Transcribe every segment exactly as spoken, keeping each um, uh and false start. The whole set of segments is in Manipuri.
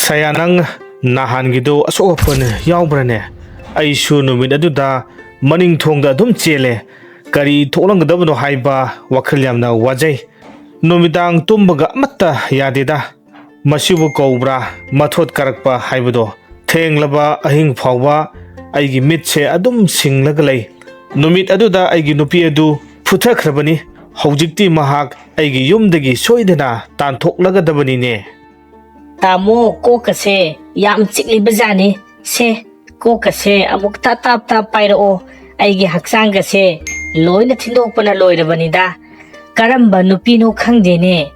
ꯁꯌꯥ, ꯅꯪ ꯅꯍꯥꯟꯒꯤꯗꯣ ꯑꯁꯣꯛ ꯑꯄꯟ ꯌꯥꯎꯕ꯭ꯔꯥꯅꯦ? ꯑꯩꯁꯨ ꯅꯨꯃꯤꯠ ꯑꯗꯨꯗ ꯃꯅꯤꯡ ꯊꯣꯡꯗ ꯑꯗꯨꯝ ꯆꯦꯜꯂꯦ꯫ ꯀꯔꯤ ꯊꯣꯛꯂꯝꯒꯗꯕꯅꯣ ꯍꯥꯏꯕ ꯋꯥꯈꯜ ꯌꯥꯝꯅ ꯋꯥꯖꯩ꯫ ꯅꯨꯃꯤꯗꯥꯡ ꯇꯨꯝꯕꯒ ꯑꯃꯠꯇ ꯌꯥꯗꯦꯗ꯫ ꯃꯁꯤꯕꯨ ꯀꯧꯕ꯭ꯔꯥ ꯃꯊꯣꯠ ꯀꯥꯔꯛꯄ ꯍꯥꯏꯕꯗꯣ? ꯊꯦꯡꯂꯕ ꯑꯍꯤꯡ ꯐꯥꯎꯕ ꯑꯩꯒꯤ ꯃꯤꯠꯁꯦ ꯑꯗꯨꯝ ꯁꯤꯡꯂꯒ ꯂꯩ꯫ ꯅꯨꯃꯤꯠ ꯑꯗꯨꯗ ꯑꯩꯒꯤ ꯅꯨꯄꯤ ꯑꯗꯨ ꯐꯨꯊꯈ꯭ꯔꯕꯅꯤ꯫ ꯍꯧꯖꯤꯛꯇꯤ ꯃꯍꯥꯛ ꯑꯩꯒꯤ ꯌꯨꯝꯗꯒꯤ ꯁꯣꯏꯗꯅ ꯇꯥꯟꯊꯣꯛꯂꯒꯗꯕꯅꯤꯅꯦ꯫ ꯇꯥꯃꯣ, ꯀꯣꯛꯀꯁꯦ ꯌꯥꯝ ꯆꯤꯛꯂꯤꯕꯖꯥꯠꯅꯤ꯫ ꯁꯦ, ꯀꯣꯛꯀꯁꯦ ꯑꯃꯨꯛ ꯇꯞ ꯇꯞ ꯇꯞ ꯄꯥꯏꯔꯛꯑꯣ꯫ ꯑꯩꯒꯤ ꯍꯛꯆꯥꯡꯒꯁꯦ ꯂꯣꯏꯅ ꯊꯤꯟꯗꯣꯛꯄꯅ ꯂꯣꯏꯔꯕꯅꯤꯗ꯫ ꯀꯔꯝꯕ ꯅꯨꯄꯤꯅꯣ ꯈꯪꯗꯦꯅꯦ,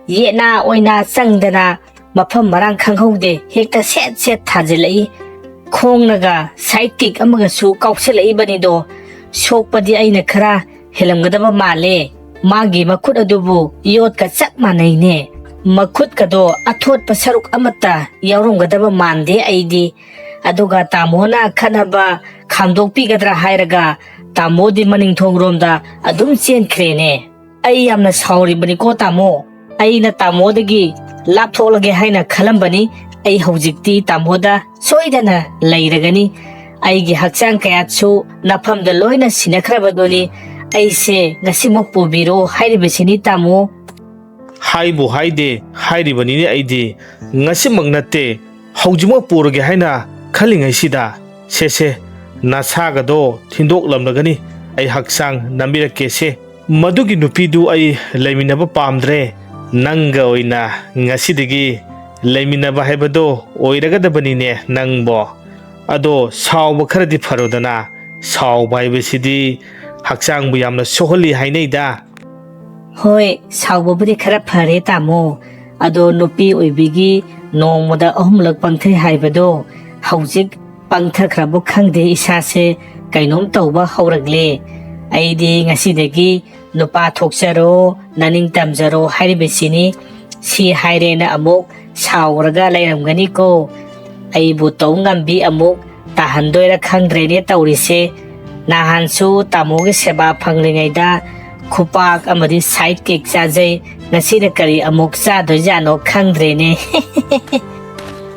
ꯌꯦꯠꯅꯥ ꯑꯣꯏꯅꯥ ꯆꯪꯗꯅ ꯃꯐꯝ ꯃꯔꯥꯡ ꯈꯪꯍꯧꯗꯦ, ꯍꯦꯛꯇ ꯁꯦꯠ ꯁꯦꯠ ꯊꯥꯖꯤꯜꯂꯛꯏ꯫ ꯈꯣꯡꯅꯒ ꯁꯥꯏꯠ ꯀꯤꯛ ꯑꯃꯒꯁꯨ ꯀꯥꯎꯁꯤꯜꯂꯛꯏꯕꯅꯤꯗꯣ꯫ ꯁꯣꯛꯄꯗꯤ ꯑꯩꯅ ꯈꯔ ꯍꯦꯜꯂꯝꯒꯗꯕ ꯃꯥꯜꯂꯦ꯫ ꯃꯥꯒꯤ ꯃꯈꯨꯠ ꯑꯗꯨꯕꯨ ꯌꯣꯠꯀ ꯆꯞ ꯃꯥꯟꯅꯩꯅꯦ꯫ ꯃꯈꯨꯠꯀꯗꯣ ꯑꯊꯣꯠꯄ ꯁꯔꯨꯛ ꯑꯃꯠꯇ ꯌꯥꯎꯔꯝꯒꯗꯕ ꯃꯥꯟꯗꯦ ꯑꯩꯗꯤ꯫ ꯑꯗꯨꯒ ꯇꯥꯃꯣꯅ ꯈꯠꯅꯕ ꯈꯥꯝꯗꯣꯛꯄꯤꯒꯗ꯭ꯔꯥ ꯍꯥꯏꯔꯒ ꯇꯥꯃꯣꯗꯤ ꯃꯅꯤꯡ ꯊꯣꯡꯔꯣꯝꯗ ꯑꯗꯨꯝ ꯆꯦꯟꯈ꯭ꯔꯦꯅꯦ꯫ ꯑꯩ ꯌꯥꯝꯅ ꯁꯥꯎꯔꯤꯕꯅꯤꯀꯣ ꯇꯥꯃꯣ꯫ ꯑꯩꯅ ꯇꯥꯃꯣꯗꯒꯤ ꯂꯥꯞꯊꯣꯛꯂꯒꯦ ꯍꯥꯏꯅ ꯈꯜꯂꯝꯕꯅꯤ꯫ ꯑꯩ ꯍꯧꯖꯤꯛꯇꯤ ꯇꯥꯃꯣꯗ ꯁꯣꯏꯗꯅ ꯂꯩꯔꯒꯅꯤ꯫ ꯑꯩꯒꯤ ꯍꯛꯆꯥꯡ ꯀꯌꯥꯠꯁꯨ ꯅꯐꯝꯗ ꯂꯣꯏꯅ ꯁꯤꯟꯅꯈ꯭ꯔꯕꯗꯨꯅꯤ꯫ ꯑꯩꯁꯦ ꯉꯁꯤꯃꯛ ꯄꯨꯕꯤꯔꯣ ꯍꯥꯏꯔꯤꯕꯁꯤꯅꯤ ꯇꯥꯃꯣ꯫ ꯍꯥꯏꯕꯨ ꯍꯥꯏꯗꯦ, ꯍꯥꯏꯔꯤꯕꯅꯤꯅꯦ ꯑꯩꯗꯤ꯫ ꯉꯁꯤꯃꯛ ꯅꯠꯇꯦ, ꯍꯧꯖꯤꯛꯃꯛ ꯄꯨꯔꯒꯦ ꯍꯥꯏꯅ ꯈꯜꯂꯤꯉꯩꯁꯤꯗ꯫ ꯁꯦ ꯁꯦ, ꯅꯁꯥꯒꯗꯣ ꯊꯤꯟꯗꯣꯛꯂꯝꯂꯒꯅꯤ꯫ ꯑꯩ ꯍꯛꯆꯥꯡ ꯅꯝꯕꯤꯔꯛꯀꯦꯁꯦ꯫ ꯃꯗꯨꯒꯤ ꯅꯨꯄꯤꯗꯨ ꯑꯩ ꯂꯩꯃꯤꯟꯅꯕ ꯄꯥꯝꯗ꯭ꯔꯦ꯫ ꯅꯪꯒ ꯑꯣꯏꯅ ꯉꯁꯤꯗꯒꯤ ꯂꯩꯃꯤꯟꯅꯕ ꯍꯥꯏꯕꯗꯣ ꯑꯣꯏꯔꯒꯗꯕꯅꯤꯅꯦ ꯅꯪꯕꯣ꯫ ꯑꯗꯣ ꯁꯥꯎꯕ ꯈꯔꯗꯤ ꯐꯔꯣꯗꯅ꯫ ꯁꯥꯎꯕ ꯍꯥꯏꯕꯁꯤꯗꯤ ꯍꯛꯆꯥꯡꯕꯨ ꯌꯥꯝꯅ ꯁꯣꯛꯍꯜꯂꯤ ꯍꯥꯏꯅꯩꯗ꯫ ꯍꯣꯏ, ꯁꯥꯎꯕꯕꯨꯗꯤ ꯈꯔ ꯐꯔꯦ ꯇꯥꯃꯣ꯫ ꯑꯗꯣ ꯅꯨꯄꯤ ꯑꯣꯏꯕꯤꯒꯤ ꯅꯣꯡꯃꯗ ꯑꯍꯨꯝꯂꯛ ꯄꯪꯊꯩ ꯍꯥꯏꯕꯗꯣ ꯍꯧꯖꯤꯛ ꯄꯪꯊꯈ꯭ꯔꯕ ꯈꯪꯗꯦ, ꯏꯁꯥꯁꯦ ꯀꯩꯅꯣꯝ ꯇꯧꯕ ꯍꯧꯔꯛꯂꯦ꯫ ꯑꯩꯗꯤ ꯉꯁꯤꯗꯒꯤ ꯅꯨꯄꯥ ꯊꯣꯛꯆꯔꯣ, ꯅꯅꯤꯡ ꯇꯝꯖꯔꯣ ꯍꯥꯏꯔꯤꯕꯁꯤꯅꯤ꯫ ꯁꯤ ꯍꯥꯏꯔꯦꯅ ꯑꯃꯨꯛ ꯁꯥꯎꯔꯒ ꯂꯩꯔꯝꯒꯅꯤꯀꯣ꯫ ꯑꯩꯕꯨ ꯇꯧ ꯉꯝꯕꯤ ꯑꯃꯨꯛ ꯇꯥꯍꯟꯗꯣꯏꯔꯥ ꯈꯪꯗ꯭ꯔꯦꯅꯦ ꯇꯧꯔꯤꯁꯦ꯫ ꯅꯍꯥꯟꯁꯨ ꯇꯥꯃꯣꯒꯤ ꯁꯦꯕꯥ ꯐꯪꯂꯤꯉꯩꯗ ꯈꯨꯄꯥꯛ ꯑꯃꯗꯤ ꯁꯥꯏꯠ ꯀꯤꯛ ꯆꯥꯖꯩ꯫ ꯉꯁꯤꯅ ꯀꯔꯤ ꯑꯃꯨꯛ ꯆꯥꯗꯣꯏꯖꯥꯠꯅꯣ ꯈꯪꯗ꯭ꯔꯦꯅꯦ꯫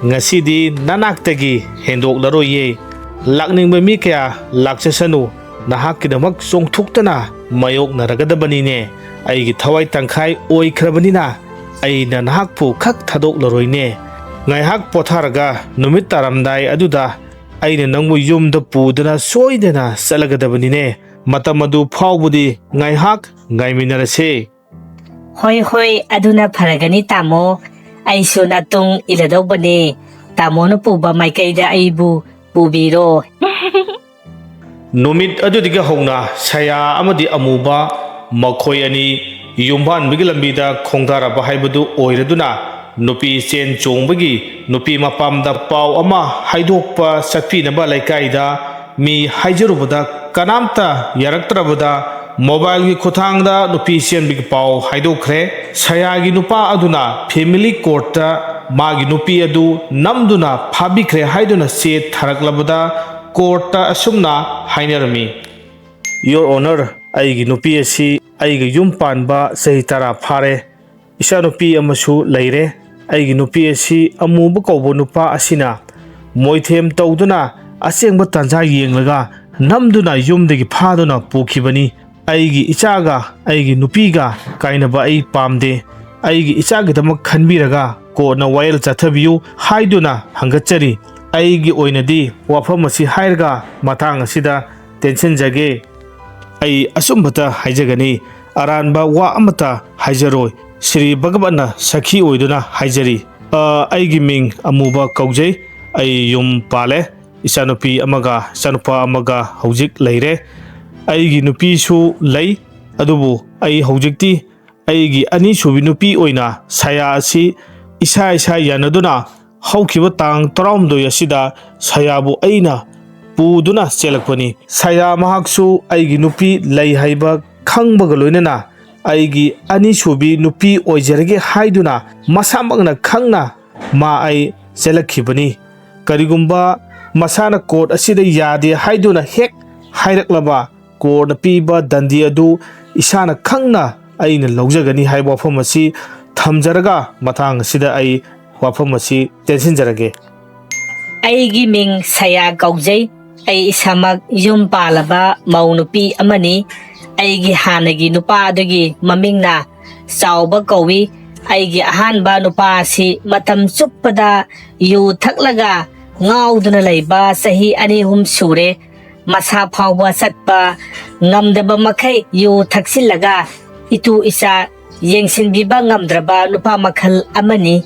ꯉꯁꯤꯗꯤ ꯅꯅꯥꯛꯇꯒꯤ ꯍꯦꯟꯗꯣꯛꯂꯔꯣꯏꯌꯦ꯫ ꯂꯥꯛꯅꯤꯡꯕ ꯃꯤ ꯀꯌꯥ ꯂꯥꯛꯆꯁꯅꯨ, ꯅꯍꯥꯛꯀꯤꯗꯃꯛ ꯆꯣꯡꯊꯣꯛꯇꯅ ꯃꯥꯌꯣꯛꯅꯔꯒꯗꯕꯅꯤꯅꯦ꯫ ꯑꯩꯒꯤ ꯊꯋꯥꯏ ꯇꯪꯈꯥꯏ ꯑꯣꯏꯈ꯭ꯔꯕꯅꯤꯅ ꯑꯩꯅ ꯅꯍꯥꯛꯄꯨ ꯈꯛ ꯊꯥꯗꯣꯛꯂꯔꯣꯏꯅꯦ꯫ ꯉꯥꯏꯍꯥꯛ ꯄꯣꯊꯥꯔꯒ ꯅꯨꯃꯤꯠ ꯇꯥꯔꯝꯗꯥꯏ ꯑꯗꯨꯗ ꯑꯩꯅ ꯅꯪꯕꯨ ꯌꯨꯝꯗ ꯄꯨꯗꯨꯅ ꯁꯣꯏꯗꯅ ꯆꯠꯂꯒꯗꯕꯅꯤꯅꯦ꯫ ꯃꯇꯝ ꯑꯗꯨ ꯐꯥꯎꯕꯗꯤ ꯉꯥꯏꯍꯥꯛ ꯉꯥꯏꯃꯤꯟꯅꯔꯁꯦ꯫ ꯍꯣꯏ, ꯍꯣꯏ, ꯑꯗꯨꯅ ꯐꯔꯒꯅꯤ, ꯇꯥꯃꯣ꯫ ꯑꯩꯁꯨ ꯅꯇꯨꯡ ꯏꯜꯂꯗꯧꯕꯅꯦ꯫ ꯇꯥꯃꯣꯅ ꯄꯨꯕ ꯃꯥꯏꯀꯩꯗ ꯑꯩꯕꯨ ꯄꯨꯕꯤꯔꯣ꯫ ꯅꯨꯃꯤꯠ ꯑꯗꯨꯗꯒꯤ ꯍꯧꯅ ꯁꯌꯥ ꯑꯃꯗꯤ ꯑꯃꯨꯕ ꯃꯈꯣꯏ ꯑꯅꯤ ꯌꯨꯝꯕꯥꯟꯕꯒꯤ ꯂꯝꯕꯤꯗ ꯈꯣꯡꯗꯥꯔꯕ ꯍꯥꯏꯕꯗꯨ ꯑꯣꯏꯔꯗꯨꯅ, ꯅꯨꯄꯤ ꯆꯦꯟ ꯆꯣꯡꯕꯒꯤ ꯅꯨꯄꯤ ꯃꯄꯥꯝꯗ ꯄꯥꯎ ꯑꯃ ꯍꯥꯏꯗꯣꯛꯄ ꯆꯠꯄꯤꯅꯕ ꯂꯩꯀꯥꯏꯗ ꯃꯤ ꯍꯥꯏꯖꯔꯨꯕꯗ ꯀꯅꯥꯝꯇ ꯌꯥꯔꯛꯇ꯭ꯔꯕꯗ, ꯃꯣꯕꯥꯏꯜꯒꯤ ꯈꯨꯠꯊꯥꯡꯗ ꯅꯨꯄꯤ ꯆꯦꯟꯕꯒꯤ ꯄꯥꯎ ꯍꯥꯏꯗꯣꯛꯈ꯭ꯔꯦ꯫ ꯁꯌꯥꯒꯤ ꯅꯨꯄꯥ ꯑꯗꯨꯅ ꯐꯦꯃꯤꯂꯤ ꯀꯣꯔꯠꯇ ꯃꯥꯒꯤ ꯅꯨꯄꯤ ꯑꯗꯨ ꯅꯝꯗꯨꯅ ꯐꯥꯕꯤꯈ꯭ꯔꯦ ꯍꯥꯏꯗꯨꯅ ꯆꯦ ꯊꯥꯔꯛꯂꯕꯗ, ꯀꯣꯔꯠꯇ ꯑꯁꯨꯝꯅ ꯍꯥꯏꯅꯔꯝꯃꯤ: "Your Honor, ꯑꯩꯒꯤ ꯅꯨꯄꯤ ꯑꯁꯤ ꯑꯩꯒ ꯌꯨꯝ ꯄꯥꯟꯕ ꯆꯍꯤ ꯇꯔꯥ ꯐꯥꯔꯦ꯫ ꯏꯆꯥꯅꯨꯄꯤ ꯑꯃꯁꯨ ꯂꯩꯔꯦ꯫ ꯑꯩꯒꯤ ꯅꯨꯄꯤ ꯑꯁꯤ ꯑꯃꯨꯕ ꯀꯧꯕ ꯅꯨꯄꯥ ꯑꯁꯤꯅ ꯃꯣꯏꯊꯦꯝ ꯇꯧꯗꯨꯅ ꯑꯁꯦꯡꯕ ꯇꯥꯟꯖꯥ ꯌꯦꯡꯂꯒ ꯅꯝꯗꯨꯅ ꯌꯨꯝꯗꯒꯤ ꯐꯥꯗꯨꯅ ꯄꯨꯈꯤꯕꯅꯤ꯫ ꯑꯩꯒꯤ ꯏꯆꯥꯒ ꯑꯩꯒꯤ ꯅꯨꯄꯤꯒ ꯀꯥꯏꯅꯕ ꯑꯩ ꯄꯥꯝꯗꯦ꯫ ꯑꯩꯒꯤ ꯏꯆꯥꯒꯤꯗꯃꯛ ꯈꯟꯕꯤꯔꯒ ꯀꯣꯔꯠꯅ ꯋꯥꯌꯦꯜ ꯆꯠꯊꯕꯤꯌꯨ" ꯍꯥꯏꯗꯨꯅ ꯍꯪꯒꯠꯆꯔꯤ꯫ ꯑꯩꯒꯤ ꯑꯣꯏꯅꯗꯤ ꯋꯥꯐꯝ ꯑꯁꯤ ꯍꯥꯏꯔꯒ ꯃꯇꯥꯡ ꯑꯁꯤꯗ ꯇꯦꯟꯁꯤꯟꯖꯒꯦ꯫ ꯑꯩ ꯑꯆꯨꯝꯕꯇ ꯍꯥꯏꯖꯒꯅꯤ, ꯑꯔꯥꯟꯕ ꯋꯥ ꯑꯃꯠꯇ ꯍꯥꯏꯖꯔꯣꯏ꯫ ꯁ꯭ꯔꯤ ꯚꯒꯕꯠꯅ ꯁꯈꯤ ꯑꯣꯏꯗꯨꯅ ꯍꯥꯏꯖꯔꯤ꯫ ꯑ, ꯑꯩꯒꯤ ꯃꯤꯡ ꯑꯃꯨꯕ ꯀꯧꯖꯩ꯫ ꯑꯩ ꯌꯨꯝ ꯄꯥꯜꯂꯦ꯫ ꯏꯆꯥꯅꯨꯄꯤ ꯑꯃꯒ ꯏꯆꯥꯅꯨꯄꯥ ꯑꯃꯒ ꯍꯧꯖꯤꯛ ꯂꯩꯔꯦ꯫ ꯑꯩꯒꯤ ꯅꯨꯄꯤꯁꯨ ꯂꯩ, ꯑꯗꯨꯕꯨ ꯑꯩ ꯍꯧꯖꯤꯛꯇꯤ ꯑꯩꯒꯤ ꯑꯅꯤꯁꯨꯕꯤ ꯅꯨꯄꯤ ꯑꯣꯏꯅ ꯁꯌꯥ ꯑꯁꯤ ꯏꯁꯥ ꯏꯁꯥ ꯌꯥꯅꯗꯨꯅ ꯍꯧꯈꯤꯕ ꯇꯥꯡ ꯇꯔꯥꯍꯨꯝꯗꯣꯏ ꯑꯁꯤꯗ ꯁꯌꯥꯕꯨ ꯑꯩꯅ ꯄꯨꯗꯨꯅ ꯆꯦꯜꯂꯛꯄꯅꯤ꯫ ꯁꯌꯥ ꯃꯍꯥꯛꯁꯨ ꯑꯩꯒꯤ ꯅꯨꯄꯤ ꯂꯩ ꯍꯥꯏꯕ ꯈꯪꯕꯒ ꯂꯣꯏꯅꯅ ꯑꯩꯒꯤ ꯑꯅꯤꯁꯨꯕꯤ ꯅꯨꯄꯤ ꯑꯣꯏꯖꯔꯒꯦ ꯍꯥꯏꯗꯨꯅ ꯃꯁꯥꯃꯛꯅ ꯈꯪꯅ ꯃꯥ ꯑꯩ ꯆꯦꯜꯂꯛꯈꯤꯕꯅꯤ꯫ ꯀꯔꯤꯒꯨꯝꯕ ꯃꯁꯥꯅ ꯀꯣꯔꯠ ꯑꯁꯤꯗ ꯌꯥꯗꯦ ꯍꯥꯏꯗꯨꯅ ꯍꯦꯛ ꯍꯥꯏꯔꯛꯂꯕ, ꯀꯣꯔꯠꯅ ꯄꯤꯕ ꯗꯟꯗꯤ ꯑꯗꯨ ꯏꯁꯥꯅ ꯈꯪꯅ ꯑꯩꯅ ꯂꯧꯖꯒꯅꯤ ꯍꯥꯏꯕ ꯋꯥꯐꯝ ꯑꯁꯤ ꯊꯝꯖꯔꯒ, ꯃꯇꯥꯡ ꯑꯁꯤꯗ ꯑꯩ ꯋꯥꯐꯝ ꯑꯁꯤ ꯇꯦꯟꯁꯤꯟꯖꯔꯒꯦ꯫ ꯑꯩꯒꯤ ꯃꯤꯡ ꯁꯌꯥ ꯀꯧꯖꯩ꯫ ꯑꯩ ꯏꯁꯥꯃꯛ ꯌꯨꯝ ꯄꯥꯜꯂꯕ ꯃꯧ ꯅꯨꯄꯤ ꯑꯃꯅꯤ꯫ ꯑꯩꯒꯤ ꯍꯥꯟꯅꯒꯤ ꯅꯨꯄꯥ ꯑꯗꯨꯒꯤ ꯃꯃꯤꯡꯅ ꯆꯥꯎꯕ ꯀꯧꯏ꯫ ꯑꯩꯒꯤ ꯑꯍꯥꯟꯕ ꯅꯨꯄꯥ ꯑꯁꯤ ꯃꯇꯝ ꯆꯨꯞꯄꯗ ꯌꯨ ꯊꯛꯂꯒ ꯉꯥꯎꯗꯨꯅ ꯂꯩꯕ ꯆꯍꯤ ꯑꯅꯤ ꯑꯍꯨꯝ ꯁꯨꯔꯦ꯫ ꯃꯁꯥ ꯐꯥꯎꯕ ꯆꯠꯄ ꯉꯝꯗꯕ ꯃꯈꯩ ꯌꯨ ꯊꯛꯆꯤꯜꯂꯒ ꯏꯇꯨ ꯏꯆꯥ ꯌꯦꯡꯁꯤꯟꯕꯤꯕ ꯉꯝꯗ꯭ꯔꯕ ꯅꯨꯄꯥ ꯃꯈꯜ ꯑꯃꯅꯤ꯫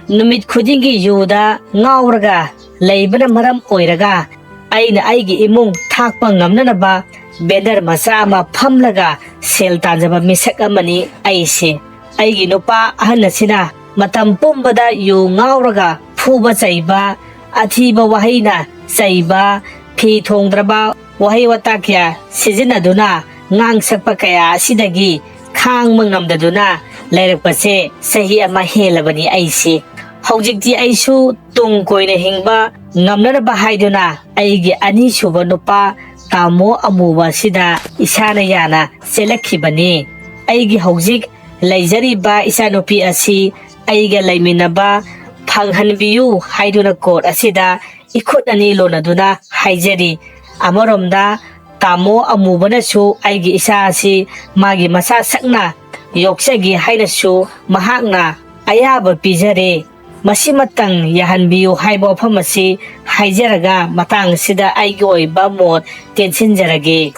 ꯅꯨꯃꯤꯠ ꯈꯨꯗꯤꯡꯒꯤ ꯌꯨꯗ ꯉꯥꯎꯔꯒ ꯂꯩꯕꯅ ꯃꯔꯝ ꯑꯣꯏꯔꯒ ꯑꯩꯅ ꯑꯩꯒꯤ ꯏꯃꯨꯡ ꯊꯥꯛꯄ ꯉꯝꯅꯅꯕ ꯕꯦꯅꯔ ꯃꯆꯥ ꯑꯃ ꯐꯝꯂꯒ ꯁꯦꯜ ꯇꯥꯟꯖꯕ ꯃꯤꯁꯛ ꯑꯃꯅꯤ ꯑꯩꯁꯦ꯫ ꯑꯩꯒꯤ ꯅꯨꯄꯥ ꯑꯍꯟ ꯑꯁꯤꯅ ꯃꯇꯝ ꯄꯨꯝꯕꯗ ꯌꯨ ꯉꯥꯎꯔꯒ ꯐꯨꯕ ꯆꯩꯕ, ꯑꯊꯤꯕ ꯋꯥꯍꯩꯅ ꯆꯩꯕ, ꯐꯤ ꯊꯣꯡꯗ꯭ꯔꯕ ꯋꯥꯍꯩ ꯋꯥꯇꯥ ꯀꯌꯥ ꯁꯤꯖꯤꯟꯅꯗꯨꯅ ꯉꯥꯡ ꯁꯛꯄ ꯀꯌꯥ ꯑꯁꯤꯗꯒꯤ ꯈꯥꯡꯕ ꯉꯝꯗꯗꯨꯅ ꯂꯩꯔꯛꯄꯁꯦ ꯆꯍꯤ ꯑꯃ ꯍꯦꯜꯂꯕꯅꯤ ꯑꯩꯁꯦ꯫ ꯍꯧꯖꯤꯛꯇꯤ ꯑꯩꯁꯨ ꯇꯨꯡ ꯀꯣꯏꯅ ꯍꯤꯡꯕ ꯉꯝꯅꯅꯕ ꯍꯥꯏꯗꯨꯅ ꯑꯩꯒꯤ ꯑꯅꯤꯁꯨꯕ ꯅꯨꯄꯥ ꯇꯥꯃꯣ ꯑꯃꯨꯕ ꯑꯁꯤꯗ ꯏꯁꯥꯅ ꯌꯥꯅ ꯆꯦꯜꯂꯛꯈꯤꯕꯅꯤ꯫ ꯑꯩꯒꯤ ꯍꯧꯖꯤꯛ ꯂꯩꯖꯔꯤꯕ ꯏꯆꯥꯅꯨꯄꯤ ꯑꯁꯤ ꯑꯩꯒ ꯂꯩꯃꯤꯟꯅꯕ ꯐꯪꯍꯟꯕꯤꯌꯨ ꯍꯥꯏꯗꯨꯅ ꯀꯣꯔꯠ ꯑꯁꯤꯗ ꯏꯈꯨꯠ ꯑꯅꯤ ꯂꯣꯟꯅꯗꯨꯅ ꯍꯥꯏꯖꯔꯤ꯫ ꯑꯃꯔꯣꯝꯗ ꯇꯥꯃꯣ ꯑꯃꯨꯕꯅꯁꯨ ꯑꯩꯒꯤ ꯏꯆꯥ ꯑꯁꯤ ꯃꯥꯒꯤ ꯃꯆꯥ ꯁꯛꯅ ꯌꯣꯛꯆꯒꯦ ꯍꯥꯏꯅꯁꯨ ꯃꯍꯥꯛꯅ ꯑꯌꯥꯕ ꯄꯤꯖꯔꯦ꯫ ꯃꯁꯤꯃꯇꯪ ꯌꯥꯍꯟꯕꯤꯌꯨ ꯍꯥꯏꯕ ꯋꯥꯐꯝ ꯑꯁꯤ ꯍꯥꯏꯖꯔꯒ ꯃꯇꯥꯡ ꯑꯁꯤꯗ ꯑꯩꯒꯤ ꯑꯣꯏꯕ ꯃꯣꯠ ꯇꯦꯟꯁꯤꯟꯖꯔꯒꯦ꯫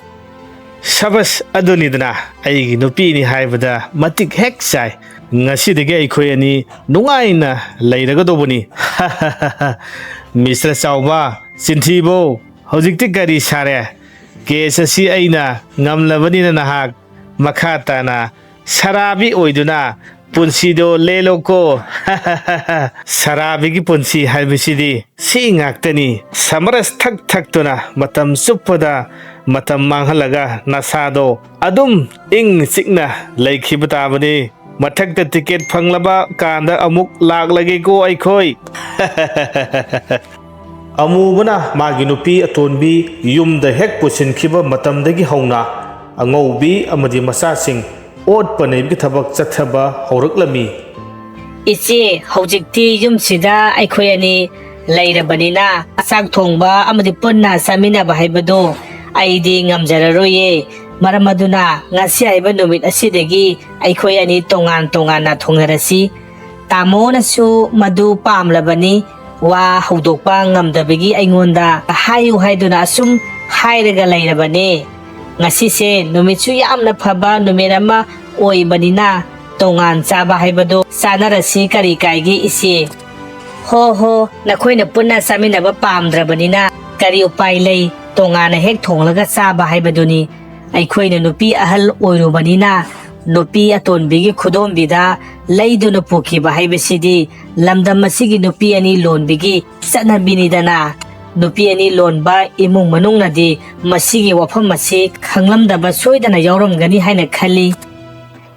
ꯁꯕꯁ, ꯑꯗꯨꯅꯤꯗꯅ ꯑꯩꯒꯤ ꯅꯨꯄꯤꯅꯤ ꯍꯥꯏꯕꯗ ꯃꯇꯤꯛ ꯍꯦꯛ ꯆꯥꯏ꯫ ꯉꯁꯤꯗꯒꯤ ꯑꯩꯈꯣꯏ ꯑꯅꯤ ꯅꯨꯡꯉꯥꯏꯅ ꯂꯩꯔꯒꯗꯧꯕꯅꯤ꯫ ꯃꯤꯁꯇꯔ ꯆꯥꯎꯕ, ꯆꯤꯟꯊꯤꯕꯧ, ꯍꯧꯖꯤꯛꯇꯤ ꯀꯔꯤ ꯁꯥꯔꯦ? ꯀꯦꯁ ꯑꯁꯤ ꯑꯩꯅ ꯉꯝꯂꯕꯅꯤꯅ ꯅꯍꯥꯛ ꯃꯈꯥ ꯇꯥꯅ ꯁꯔꯥꯕꯤ ꯑꯣꯏꯗꯨꯅ ꯄꯨꯟꯁꯤꯗꯣ ꯂꯦꯜꯂꯣꯀꯣ꯫ ꯁꯔꯥꯕꯤꯒꯤ ꯄꯨꯟꯁꯤ ꯍꯥꯏꯕꯁꯤꯗꯤ ꯁꯤ ꯉꯥꯛꯇꯅꯤ꯫ ꯁꯃꯔꯁ ꯊꯛ ꯊꯛꯇꯨꯅ ꯃꯇꯝ ꯆꯨꯞꯄꯗ ꯃꯇꯝ ꯃꯥꯡꯍꯜꯂꯒ ꯅꯁꯥꯗꯣ ꯑꯗꯨꯝ ꯏꯪ ꯆꯤꯛꯅ ꯂꯩꯈꯤꯕ ꯇꯥꯕꯅꯤ꯫ ꯃꯊꯛꯇ ꯇꯤꯀꯦꯠ ꯐꯪꯂꯕ ꯀꯥꯟꯗ ꯑꯃꯨꯛ ꯂꯥꯛꯂꯒꯦꯀꯣ ꯑꯩꯈꯣꯏ꯫ ꯑꯃꯨꯕꯅ ꯃꯥꯒꯤ ꯅꯨꯄꯤ ꯑꯇꯣꯟꯕꯤ ꯌꯨꯝꯗ ꯍꯦꯛ ꯄꯨꯁꯤꯟꯈꯤꯕ ꯃꯇꯝꯗꯒꯤ ꯍꯧꯅ ꯑꯉꯧꯕꯤ ꯑꯃꯗꯤ ꯃꯆꯥꯁꯤꯡ ꯑꯣꯠꯄ ꯅꯩꯕꯒꯤ ꯊꯕꯛ ꯆꯠꯊꯕ ꯍꯧꯔꯛꯂꯝꯃꯤ꯫ "ꯏꯆꯦ, ꯍꯧꯖꯤꯛꯇꯤ ꯌꯨꯝꯁꯤꯗ ꯑꯩꯈꯣꯏ ꯑꯅꯤ ꯂꯩꯔꯕꯅꯤꯅ ꯆꯥꯛ ꯊꯣꯡꯕ ꯑꯃꯗꯤ ꯄꯨꯟꯅ ꯆꯥꯃꯤꯟꯅꯕ ꯍꯥꯏꯕꯗꯣ ꯑꯩꯗꯤ ꯉꯝꯖꯔꯔꯣꯏꯌꯦ꯫ ꯃꯔꯝ ꯑꯗꯨꯅ ꯉꯁꯤ ꯍꯥꯏꯕ ꯅꯨꯃꯤꯠ ꯑꯁꯤꯗꯒꯤ ꯑꯩꯈꯣꯏ ꯑꯅꯤ ꯇꯣꯉꯥꯟ ꯇꯣꯉꯥꯟꯅ ꯊꯣꯡꯅꯔꯁꯤ꯫" ꯇꯥꯃꯣꯅꯁꯨ ꯃꯗꯨ ꯄꯥꯝꯂꯕꯅꯤ꯫ ꯋꯥ ꯍꯧꯗꯣꯛꯄ ꯉꯝꯗꯕꯒꯤ ꯑꯩꯉꯣꯟꯗ ꯍꯥꯏꯌꯨ ꯍꯥꯏꯗꯨꯅ ꯑꯁꯨꯝ ꯍꯥꯏꯔꯒ ꯂꯩꯔꯕꯅꯦ꯫ ꯉꯁꯤꯁꯦ ꯅꯨꯃꯤꯠꯁꯨ ꯌꯥꯝꯅ ꯐꯕ ꯅꯨꯃꯤꯠ ꯑꯃ ꯑꯣꯏꯕꯅꯤꯅ ꯇꯣꯉꯥꯟ ꯆꯥꯕ ꯍꯥꯏꯕꯗꯣ ꯆꯥꯅꯔꯁꯤ, ꯀꯔꯤ ꯀꯥꯏꯒꯦ ꯏꯆꯦ? "ꯍꯣ ꯍꯣ, ꯅꯈꯣꯏꯅ ꯄꯨꯟꯅ ꯆꯥꯃꯤꯟꯅꯕ ꯄꯥꯝꯗ꯭ꯔꯕꯅꯤꯅ ꯀꯔꯤ ꯎꯄꯥꯏ ꯂꯩ? ꯇꯣꯉꯥꯟꯅ ꯍꯦꯛ ꯊꯣꯡꯂꯒ ꯆꯥꯕ ꯍꯥꯏꯕꯗꯨꯅꯤ꯫ ꯑꯩꯈꯣꯏꯅ ꯅꯨꯄꯤ ꯑꯍꯜ ꯑꯣꯏꯔꯨꯕꯅꯤꯅ ꯅꯨꯄꯤ ꯑꯇꯣꯟꯕꯤꯒꯤ ꯈꯨꯗꯣꯝꯕꯤꯗ ꯂꯩꯗꯨꯅ ꯄꯨꯈꯤꯕ ꯍꯥꯏꯕꯁꯤꯗꯤ ꯂꯝꯗꯝ ꯑꯁꯤꯒꯤ ꯅꯨꯄꯤ ꯑꯅꯤ ꯂꯣꯟꯕꯤꯒꯤ ꯆꯠꯅꯕꯤꯅꯤꯗꯅ꯫ ꯅꯨꯄꯤ ꯑꯅꯤ ꯂꯣꯟꯕ ꯏꯃꯨꯡ ꯃꯅꯨꯡꯅꯗꯤ ꯃꯁꯤꯒꯤ ꯋꯥꯐꯝ ꯑꯁꯤ ꯈꯪꯂꯝꯗꯕ ꯁꯣꯏꯗꯅ ꯌꯥꯎꯔꯝꯒꯅꯤ ꯍꯥꯏꯅ ꯈꯜꯂꯤ꯫"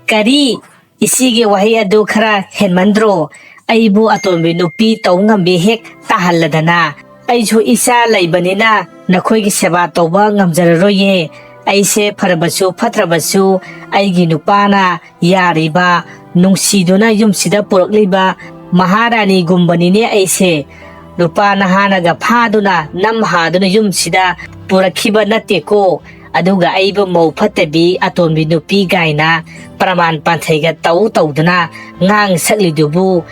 "ꯀꯔꯤ? ꯏꯆꯦꯒꯤ ꯋꯥꯍꯩ ꯑꯗꯨ ꯈꯔ ꯍꯦꯟꯃꯟꯗ꯭ꯔꯣ? ꯑꯩꯕꯨ ꯑꯇꯣꯟꯕꯤ ꯅꯨꯄꯤ ꯇꯧ ꯉꯝꯕꯤ ꯍꯦꯛ ꯇꯥꯍꯜꯂꯗꯅ꯫ ꯑꯩꯁꯨ ꯏꯆꯥ ꯂꯩꯕꯅꯤꯅ ꯅꯈꯣꯏꯒꯤ ꯁꯦꯕꯥ ꯇꯧꯕ ꯉꯝꯖꯔꯔꯣꯏꯌꯦ꯫ ꯑꯩꯁꯦ ꯐꯔꯕꯁꯨ ꯐꯠꯇ꯭ꯔꯕꯁꯨ ꯑꯩꯒꯤ ꯅꯨꯄꯥꯅ ꯌꯥꯔꯤꯕ, ꯅꯨꯡꯁꯤꯗꯨꯅ ꯌꯨꯝꯁꯤꯗ ꯄꯨꯔꯛꯂꯤꯕ ꯃꯍꯥꯔꯥꯅꯤꯒꯨꯝꯕꯅꯤꯅꯦ ꯑꯩꯁꯦ꯫ ꯅꯨꯄꯥ ꯅꯍꯥꯅꯒ ꯐꯥꯗꯨꯅ ꯅꯝ ꯍꯥꯗꯨꯅ ꯌꯨꯝꯁꯤꯗ ꯄꯨꯔꯛꯈꯤꯕ ꯅꯠꯇꯦꯀꯣ꯫ ꯑꯗꯨꯒ ꯑꯩꯕꯨ ꯃꯧ ꯐꯠꯇꯕꯤ, ꯑꯇꯣꯟꯕꯤ ꯅꯨꯄꯤ ꯀꯥꯏꯅ ꯄ꯭ꯔꯃꯥꯟ ꯄꯥꯟꯊꯩꯒ ꯇꯧ ꯇꯧꯗꯨꯅ ꯉꯥꯡ ꯁꯛꯂꯤꯗꯨꯕꯨ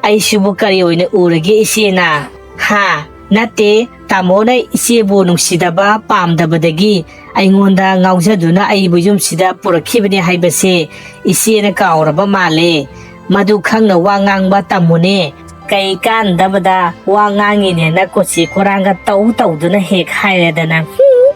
ꯑꯩꯁꯤꯕꯨ ꯀꯔꯤ ꯑꯣꯏꯅ ꯎꯔꯒꯦ ꯏꯆꯦꯅ? ꯍꯥ? ꯅꯠꯇꯦ, ꯇꯥꯃꯣꯅ ꯏꯆꯦꯕꯨ ꯅꯨꯡꯁꯤꯗꯕ ꯄꯥꯝꯗꯕꯗꯒꯤ ꯑꯩꯉꯣꯟꯗ ꯉꯥꯎꯖꯗꯨꯅ ꯑꯩꯕꯨ ꯌꯨꯝꯁꯤꯗ ꯄꯨꯔꯛꯈꯤꯕꯅꯦ ꯍꯥꯏꯕꯁꯦ ꯏꯆꯦꯅ ꯀꯥꯎꯔꯕ ꯃꯥꯜꯂꯦ꯫ ꯃꯗꯨ ꯈꯪꯅ ꯋꯥ ꯉꯥꯡꯕ ꯇꯝꯃꯨꯅꯦ꯫ ꯀꯩ ꯀꯥꯟꯗꯕꯗ ꯋꯥ ꯉꯥꯡꯉꯤꯅꯦꯅ ꯀꯣꯆꯤ ꯀꯣꯔꯥꯡꯒ ꯇꯧ ꯇꯧꯗꯨꯅ ꯍꯦꯛ ꯍꯥꯏꯔꯗꯅ꯫ ꯍꯨꯝ꯫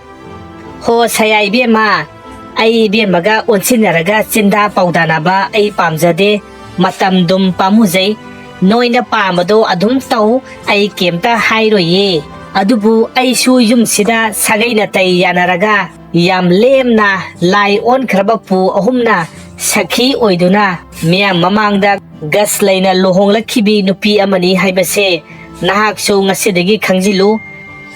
ꯍꯣ ꯁꯌꯥ ꯏꯕꯦꯝꯃ, ꯑꯩ ꯏꯕꯦꯝꯃꯒ ꯑꯣꯟꯁꯤꯟꯅꯔꯒ ꯆꯤꯟꯗꯥ ꯄꯥꯎꯗꯥꯅꯕ ꯑꯩ ꯄꯥꯝꯖꯗꯦ꯫ ꯃꯇꯝꯗꯨꯝ ꯄꯥꯝꯃꯨꯖꯩ꯫ ꯅꯣꯏꯅ ꯄꯥꯝꯕꯗꯣ ꯑꯗꯨꯝ ꯇꯧ, ꯑꯩ ꯀꯩꯝꯇ ꯍꯥꯏꯔꯣꯏꯌꯦ꯫ ꯑꯗꯨꯕꯨ ꯑꯩꯁꯨ ꯌꯨꯝꯁꯤꯗ ꯁꯥꯒꯩ ꯅꯥꯇꯩ ꯌꯥꯅꯔꯒ ꯌꯥꯝ ꯂꯦꯝꯅ ꯂꯥꯏ ꯑꯣꯟꯈ꯭ꯔꯕ ꯄꯨ ꯑꯍꯨꯝꯅ ꯁꯈꯤ ꯑꯣꯏꯗꯨꯅ ꯃꯤꯌꯥꯝ ꯃꯃꯥꯡꯗ ꯒꯁ ꯂꯩꯅ ꯂꯨꯍꯣꯡꯂꯛꯈꯤꯕꯤ ꯅꯨꯄꯤ ꯑꯃꯅꯤ ꯍꯥꯏꯕꯁꯦ ꯅꯍꯥꯛꯁꯨ ꯉꯁꯤꯗꯒꯤ ꯈꯪꯖꯤꯜꯂꯨ꯫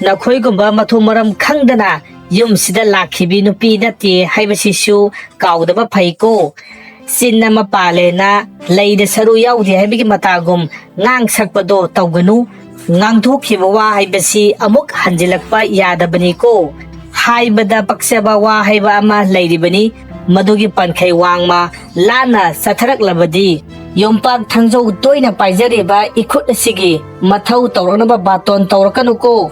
ꯅꯈꯣꯏꯒꯨꯝꯕ ꯃꯊꯣꯡ ꯃꯔꯝ ꯈꯪꯗꯅ ꯌꯨꯝꯁꯤꯗ ꯂꯥꯛꯈꯤꯕꯤ ꯅꯨꯄꯤ ꯅꯠꯇꯦ ꯍꯥꯏꯕꯁꯤꯁꯨ ꯀꯥꯎꯗꯕ ꯐꯩꯀꯣ꯫ ꯆꯤꯟ ꯑꯃ ꯄꯥꯜꯂꯦꯅ ꯂꯩꯗ ꯁꯔꯨ ꯌꯥꯎꯗꯦ ꯍꯥꯏꯕꯒꯤ ꯃꯇꯥꯒꯨꯝ ꯉꯥꯡ ꯁꯛꯄꯗꯣ ꯇꯧꯒꯅꯨ꯫ ꯉꯥꯡꯊꯣꯛꯈꯤꯕ ꯋꯥ ꯍꯥꯏꯕꯁꯤ ꯑꯃꯨꯛ ꯍꯟꯖꯤꯜꯂꯛꯄ ꯌꯥꯗꯕꯅꯤꯀꯣ꯫ ꯍꯥꯏꯕꯗ ꯄꯛꯆꯕ ꯋꯥ ꯍꯥꯏꯕ ꯑꯃ ꯂꯩꯔꯤꯕꯅꯤ꯫ ꯃꯗꯨꯒꯤ ꯄꯟꯈꯩ ꯋꯥꯡꯃ ꯂꯥꯟꯅ ꯆꯠꯊꯔꯛꯂꯕꯗꯤ, ꯌꯣꯝꯄꯥꯛ ꯊꯥꯡꯖꯧ ꯇꯣꯏꯅ ꯄꯥꯏꯖꯔꯤꯕ ꯏꯈꯨꯠ ꯑꯁꯤꯒꯤ ꯃꯊꯧ ꯇꯧꯔꯛꯅꯕ ꯕꯥꯇꯣꯟ ꯇꯧꯔꯛꯀꯅꯨꯀꯣ꯫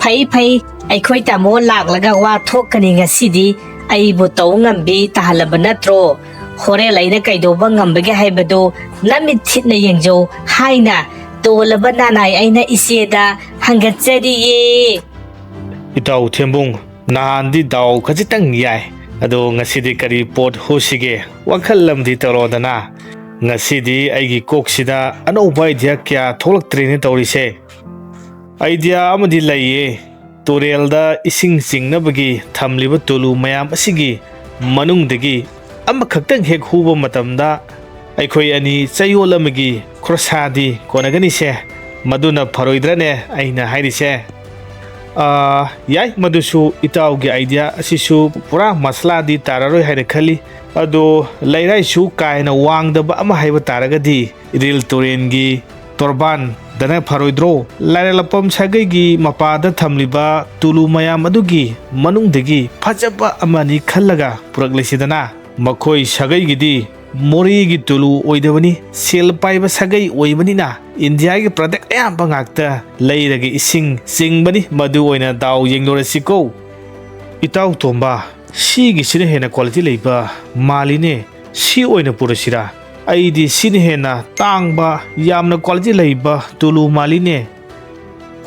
ꯐꯩ, ꯐꯩ, ꯑꯩꯈꯣꯏ ꯇꯥꯃꯣ ꯂꯥꯛꯂꯒ ꯋꯥ ꯊꯣꯛꯀꯅꯤ ꯉꯁꯤꯗꯤ꯫ ꯑꯩꯕꯨ ꯇꯧ ꯉꯝꯕꯤ ꯇꯥꯍꯜꯂꯕ ꯅꯠꯇ꯭ꯔꯣ? ꯍꯣꯔꯦꯟ ꯑꯩꯅ ꯀꯩꯗꯧꯕ ꯉꯝꯕꯒꯦ ꯍꯥꯏꯕꯗꯨ ꯅꯃꯤꯠ ꯊꯤꯠꯅ ꯌꯦꯡꯖꯧ ꯍꯥꯏꯅ ꯇꯣꯜꯂꯕ ꯅꯅꯥꯏ ꯑꯩꯅ ꯏꯆꯦꯗ ꯍꯪꯒꯠꯆꯔꯤꯌꯦ꯫ ꯏꯇꯥꯎ ꯊꯦꯝꯕꯨꯡ, ꯅꯍꯥꯟꯗꯤ ꯗꯥꯎ ꯈꯖꯤꯛꯇꯪ ꯌꯥꯏ, ꯑꯗꯣ ꯉꯁꯤꯗꯤ ꯀꯔꯤ ꯄꯣꯠ ꯍꯨꯁꯤꯒꯦ? ꯋꯥꯈꯜ ꯑꯃꯗꯤ ꯇꯧꯔꯣꯗꯅ꯫ ꯉꯁꯤꯗꯤ ꯑꯩꯒꯤ ꯀꯣꯛꯁꯤꯗ ꯑꯅꯧꯕ ꯑꯥꯏꯗꯤꯌꯥ ꯀꯌꯥ ꯊꯣꯛꯂꯛꯇ꯭ꯔꯦꯅꯦ ꯇꯧꯔꯤꯁꯦ꯫ ꯑꯥꯏꯗꯤꯌꯥ ꯑꯃꯗꯤ ꯂꯩꯌꯦ꯫ ꯇꯨꯔꯦꯜꯗ ꯏꯁꯤꯡ ꯆꯤꯡꯅꯕꯒꯤ ꯊꯝꯂꯤꯕ ꯇꯨꯂꯨ ꯃꯌꯥꯝ ꯑꯁꯤꯒꯤ ꯃꯅꯨꯡꯗꯒꯤ ꯑꯃꯈꯛꯇꯪ ꯍꯦꯛ ꯍꯨꯕ ꯃꯇꯝꯗ ꯑꯩꯈꯣꯏ ꯑꯅꯤ ꯆꯌꯣꯜ ꯑꯃꯒꯤ ꯈꯣꯔꯁꯥꯗꯤ ꯀꯣꯟꯅꯒꯅꯤꯁꯦ꯫ ꯃꯗꯨꯅ ꯐꯔꯣꯏꯗ꯭ꯔꯅꯦ ꯑꯩꯅ ꯍꯥꯏꯔꯤꯁꯦ? ꯑꯥ, ꯌꯥꯏ, ꯃꯗꯨꯁꯨ ꯏꯇꯥꯎꯒꯤ ꯑꯥꯏꯗꯤꯌꯥ ꯑꯁꯤꯁꯨ ꯄꯨꯔꯥ ꯃꯁꯂꯥꯗꯤ ꯇꯥꯔꯔꯣꯏ ꯍꯥꯏꯅ ꯈꯜꯂꯤ꯫ ꯑꯗꯣ ꯂꯩꯔꯥꯏꯁꯨ ꯀꯥ ꯍꯦꯟꯅ ꯋꯥꯡꯗꯕ ꯑꯃ ꯍꯥꯏꯕ ꯇꯥꯔꯒꯗꯤ ꯏꯔꯤꯜ ꯇꯨꯔꯦꯟꯒꯤ ꯇꯣꯔꯕꯥꯟꯗꯅ ꯐꯔꯣꯏꯗ꯭ꯔꯣ? ꯂꯥꯏꯔꯦꯜꯂꯛꯄꯝ ꯁꯥꯒꯩꯒꯤ ꯃꯄꯥꯗ ꯊꯝꯂꯤꯕ ꯇꯨꯂꯨ ꯃꯌꯥꯝ ꯑꯗꯨꯒꯤ ꯃꯅꯨꯡꯗꯒꯤ ꯐꯖꯕ ꯑꯃꯅꯤ ꯈꯜꯂꯒ ꯄꯨꯔꯛꯂꯁꯤꯗꯅ꯫ ꯃꯈꯣꯏ ꯁꯥꯒꯩꯒꯤꯗꯤ ꯃꯣꯔꯦꯒꯤ ꯇꯨꯂꯨ ꯑꯣꯏꯗꯕꯅꯤ, ꯁꯦꯜ ꯄꯥꯏꯕ ꯁꯥꯒꯩ ꯑꯣꯏꯕꯅꯤꯅ ꯏꯟꯗꯤꯌꯥꯒꯤ ꯄ꯭ꯔꯗꯛ ꯑꯌꯥꯝꯕ ꯉꯥꯛꯇ ꯂꯩꯔꯒ ꯏꯁꯤꯡ ꯆꯤꯡꯕꯅꯤ꯫ ꯃꯗꯨ ꯑꯣꯏꯅ ꯗꯥꯎ ꯌꯦꯡꯂꯨꯔꯁꯤꯀꯣ꯫ ꯏꯇꯥꯎ ꯇꯣꯝꯕ, ꯁꯤꯒꯤꯁꯤꯅ ꯍꯦꯟꯅ ꯀ꯭ꯋꯥꯂꯤꯇꯤ ꯂꯩꯕ ꯃꯥꯜꯂꯤꯅꯦ꯫ ꯁꯤ ꯑꯣꯏꯅ ꯄꯨꯔꯁꯤꯔꯥ? ꯑꯩꯗꯤ ꯁꯤꯅ ꯍꯦꯟꯅ ꯇꯥꯡꯕ, ꯌꯥꯝꯅ ꯀ꯭ꯋꯥꯂꯤꯇꯤ ꯂꯩꯕ ꯇꯨꯂꯨ ꯃꯥꯜꯂꯤꯅꯦ꯫